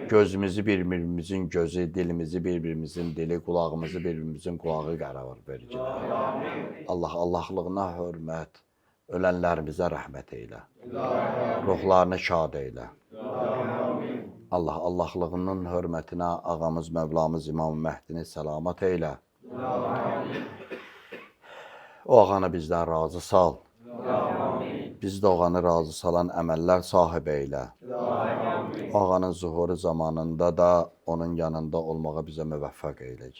Gözümüzü bir-birimizin gözü, dilimizi bir-birimizin dili, qulağımızı bir-birimizin qulağı qərar ver ginən. Allah Allahlığına hörmət, ölənlərimizə rəhmət eylə. Ruhlarını şad eylə. Allah Allahlığının hörmətinə ağamız, Mövlamız İmam Məhdini səlamat eylə. O ağanı bizdən razı sal. Bizi də o ağanı razı salan əməllər sahib eylə. O ağanın zuhuru zamanında da onun yanında olmağa bizə müvəffəq eylə.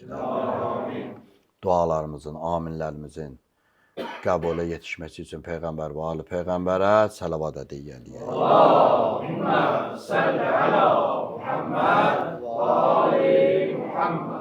Dualarımızın, aminlərimizin qəbula yetişməsi üçün Peyğəmbər və ali Peyğəmbərə səlavat hədiyyə eləyək. Allahümmə səlli əla Muhammed və ali Muhammed.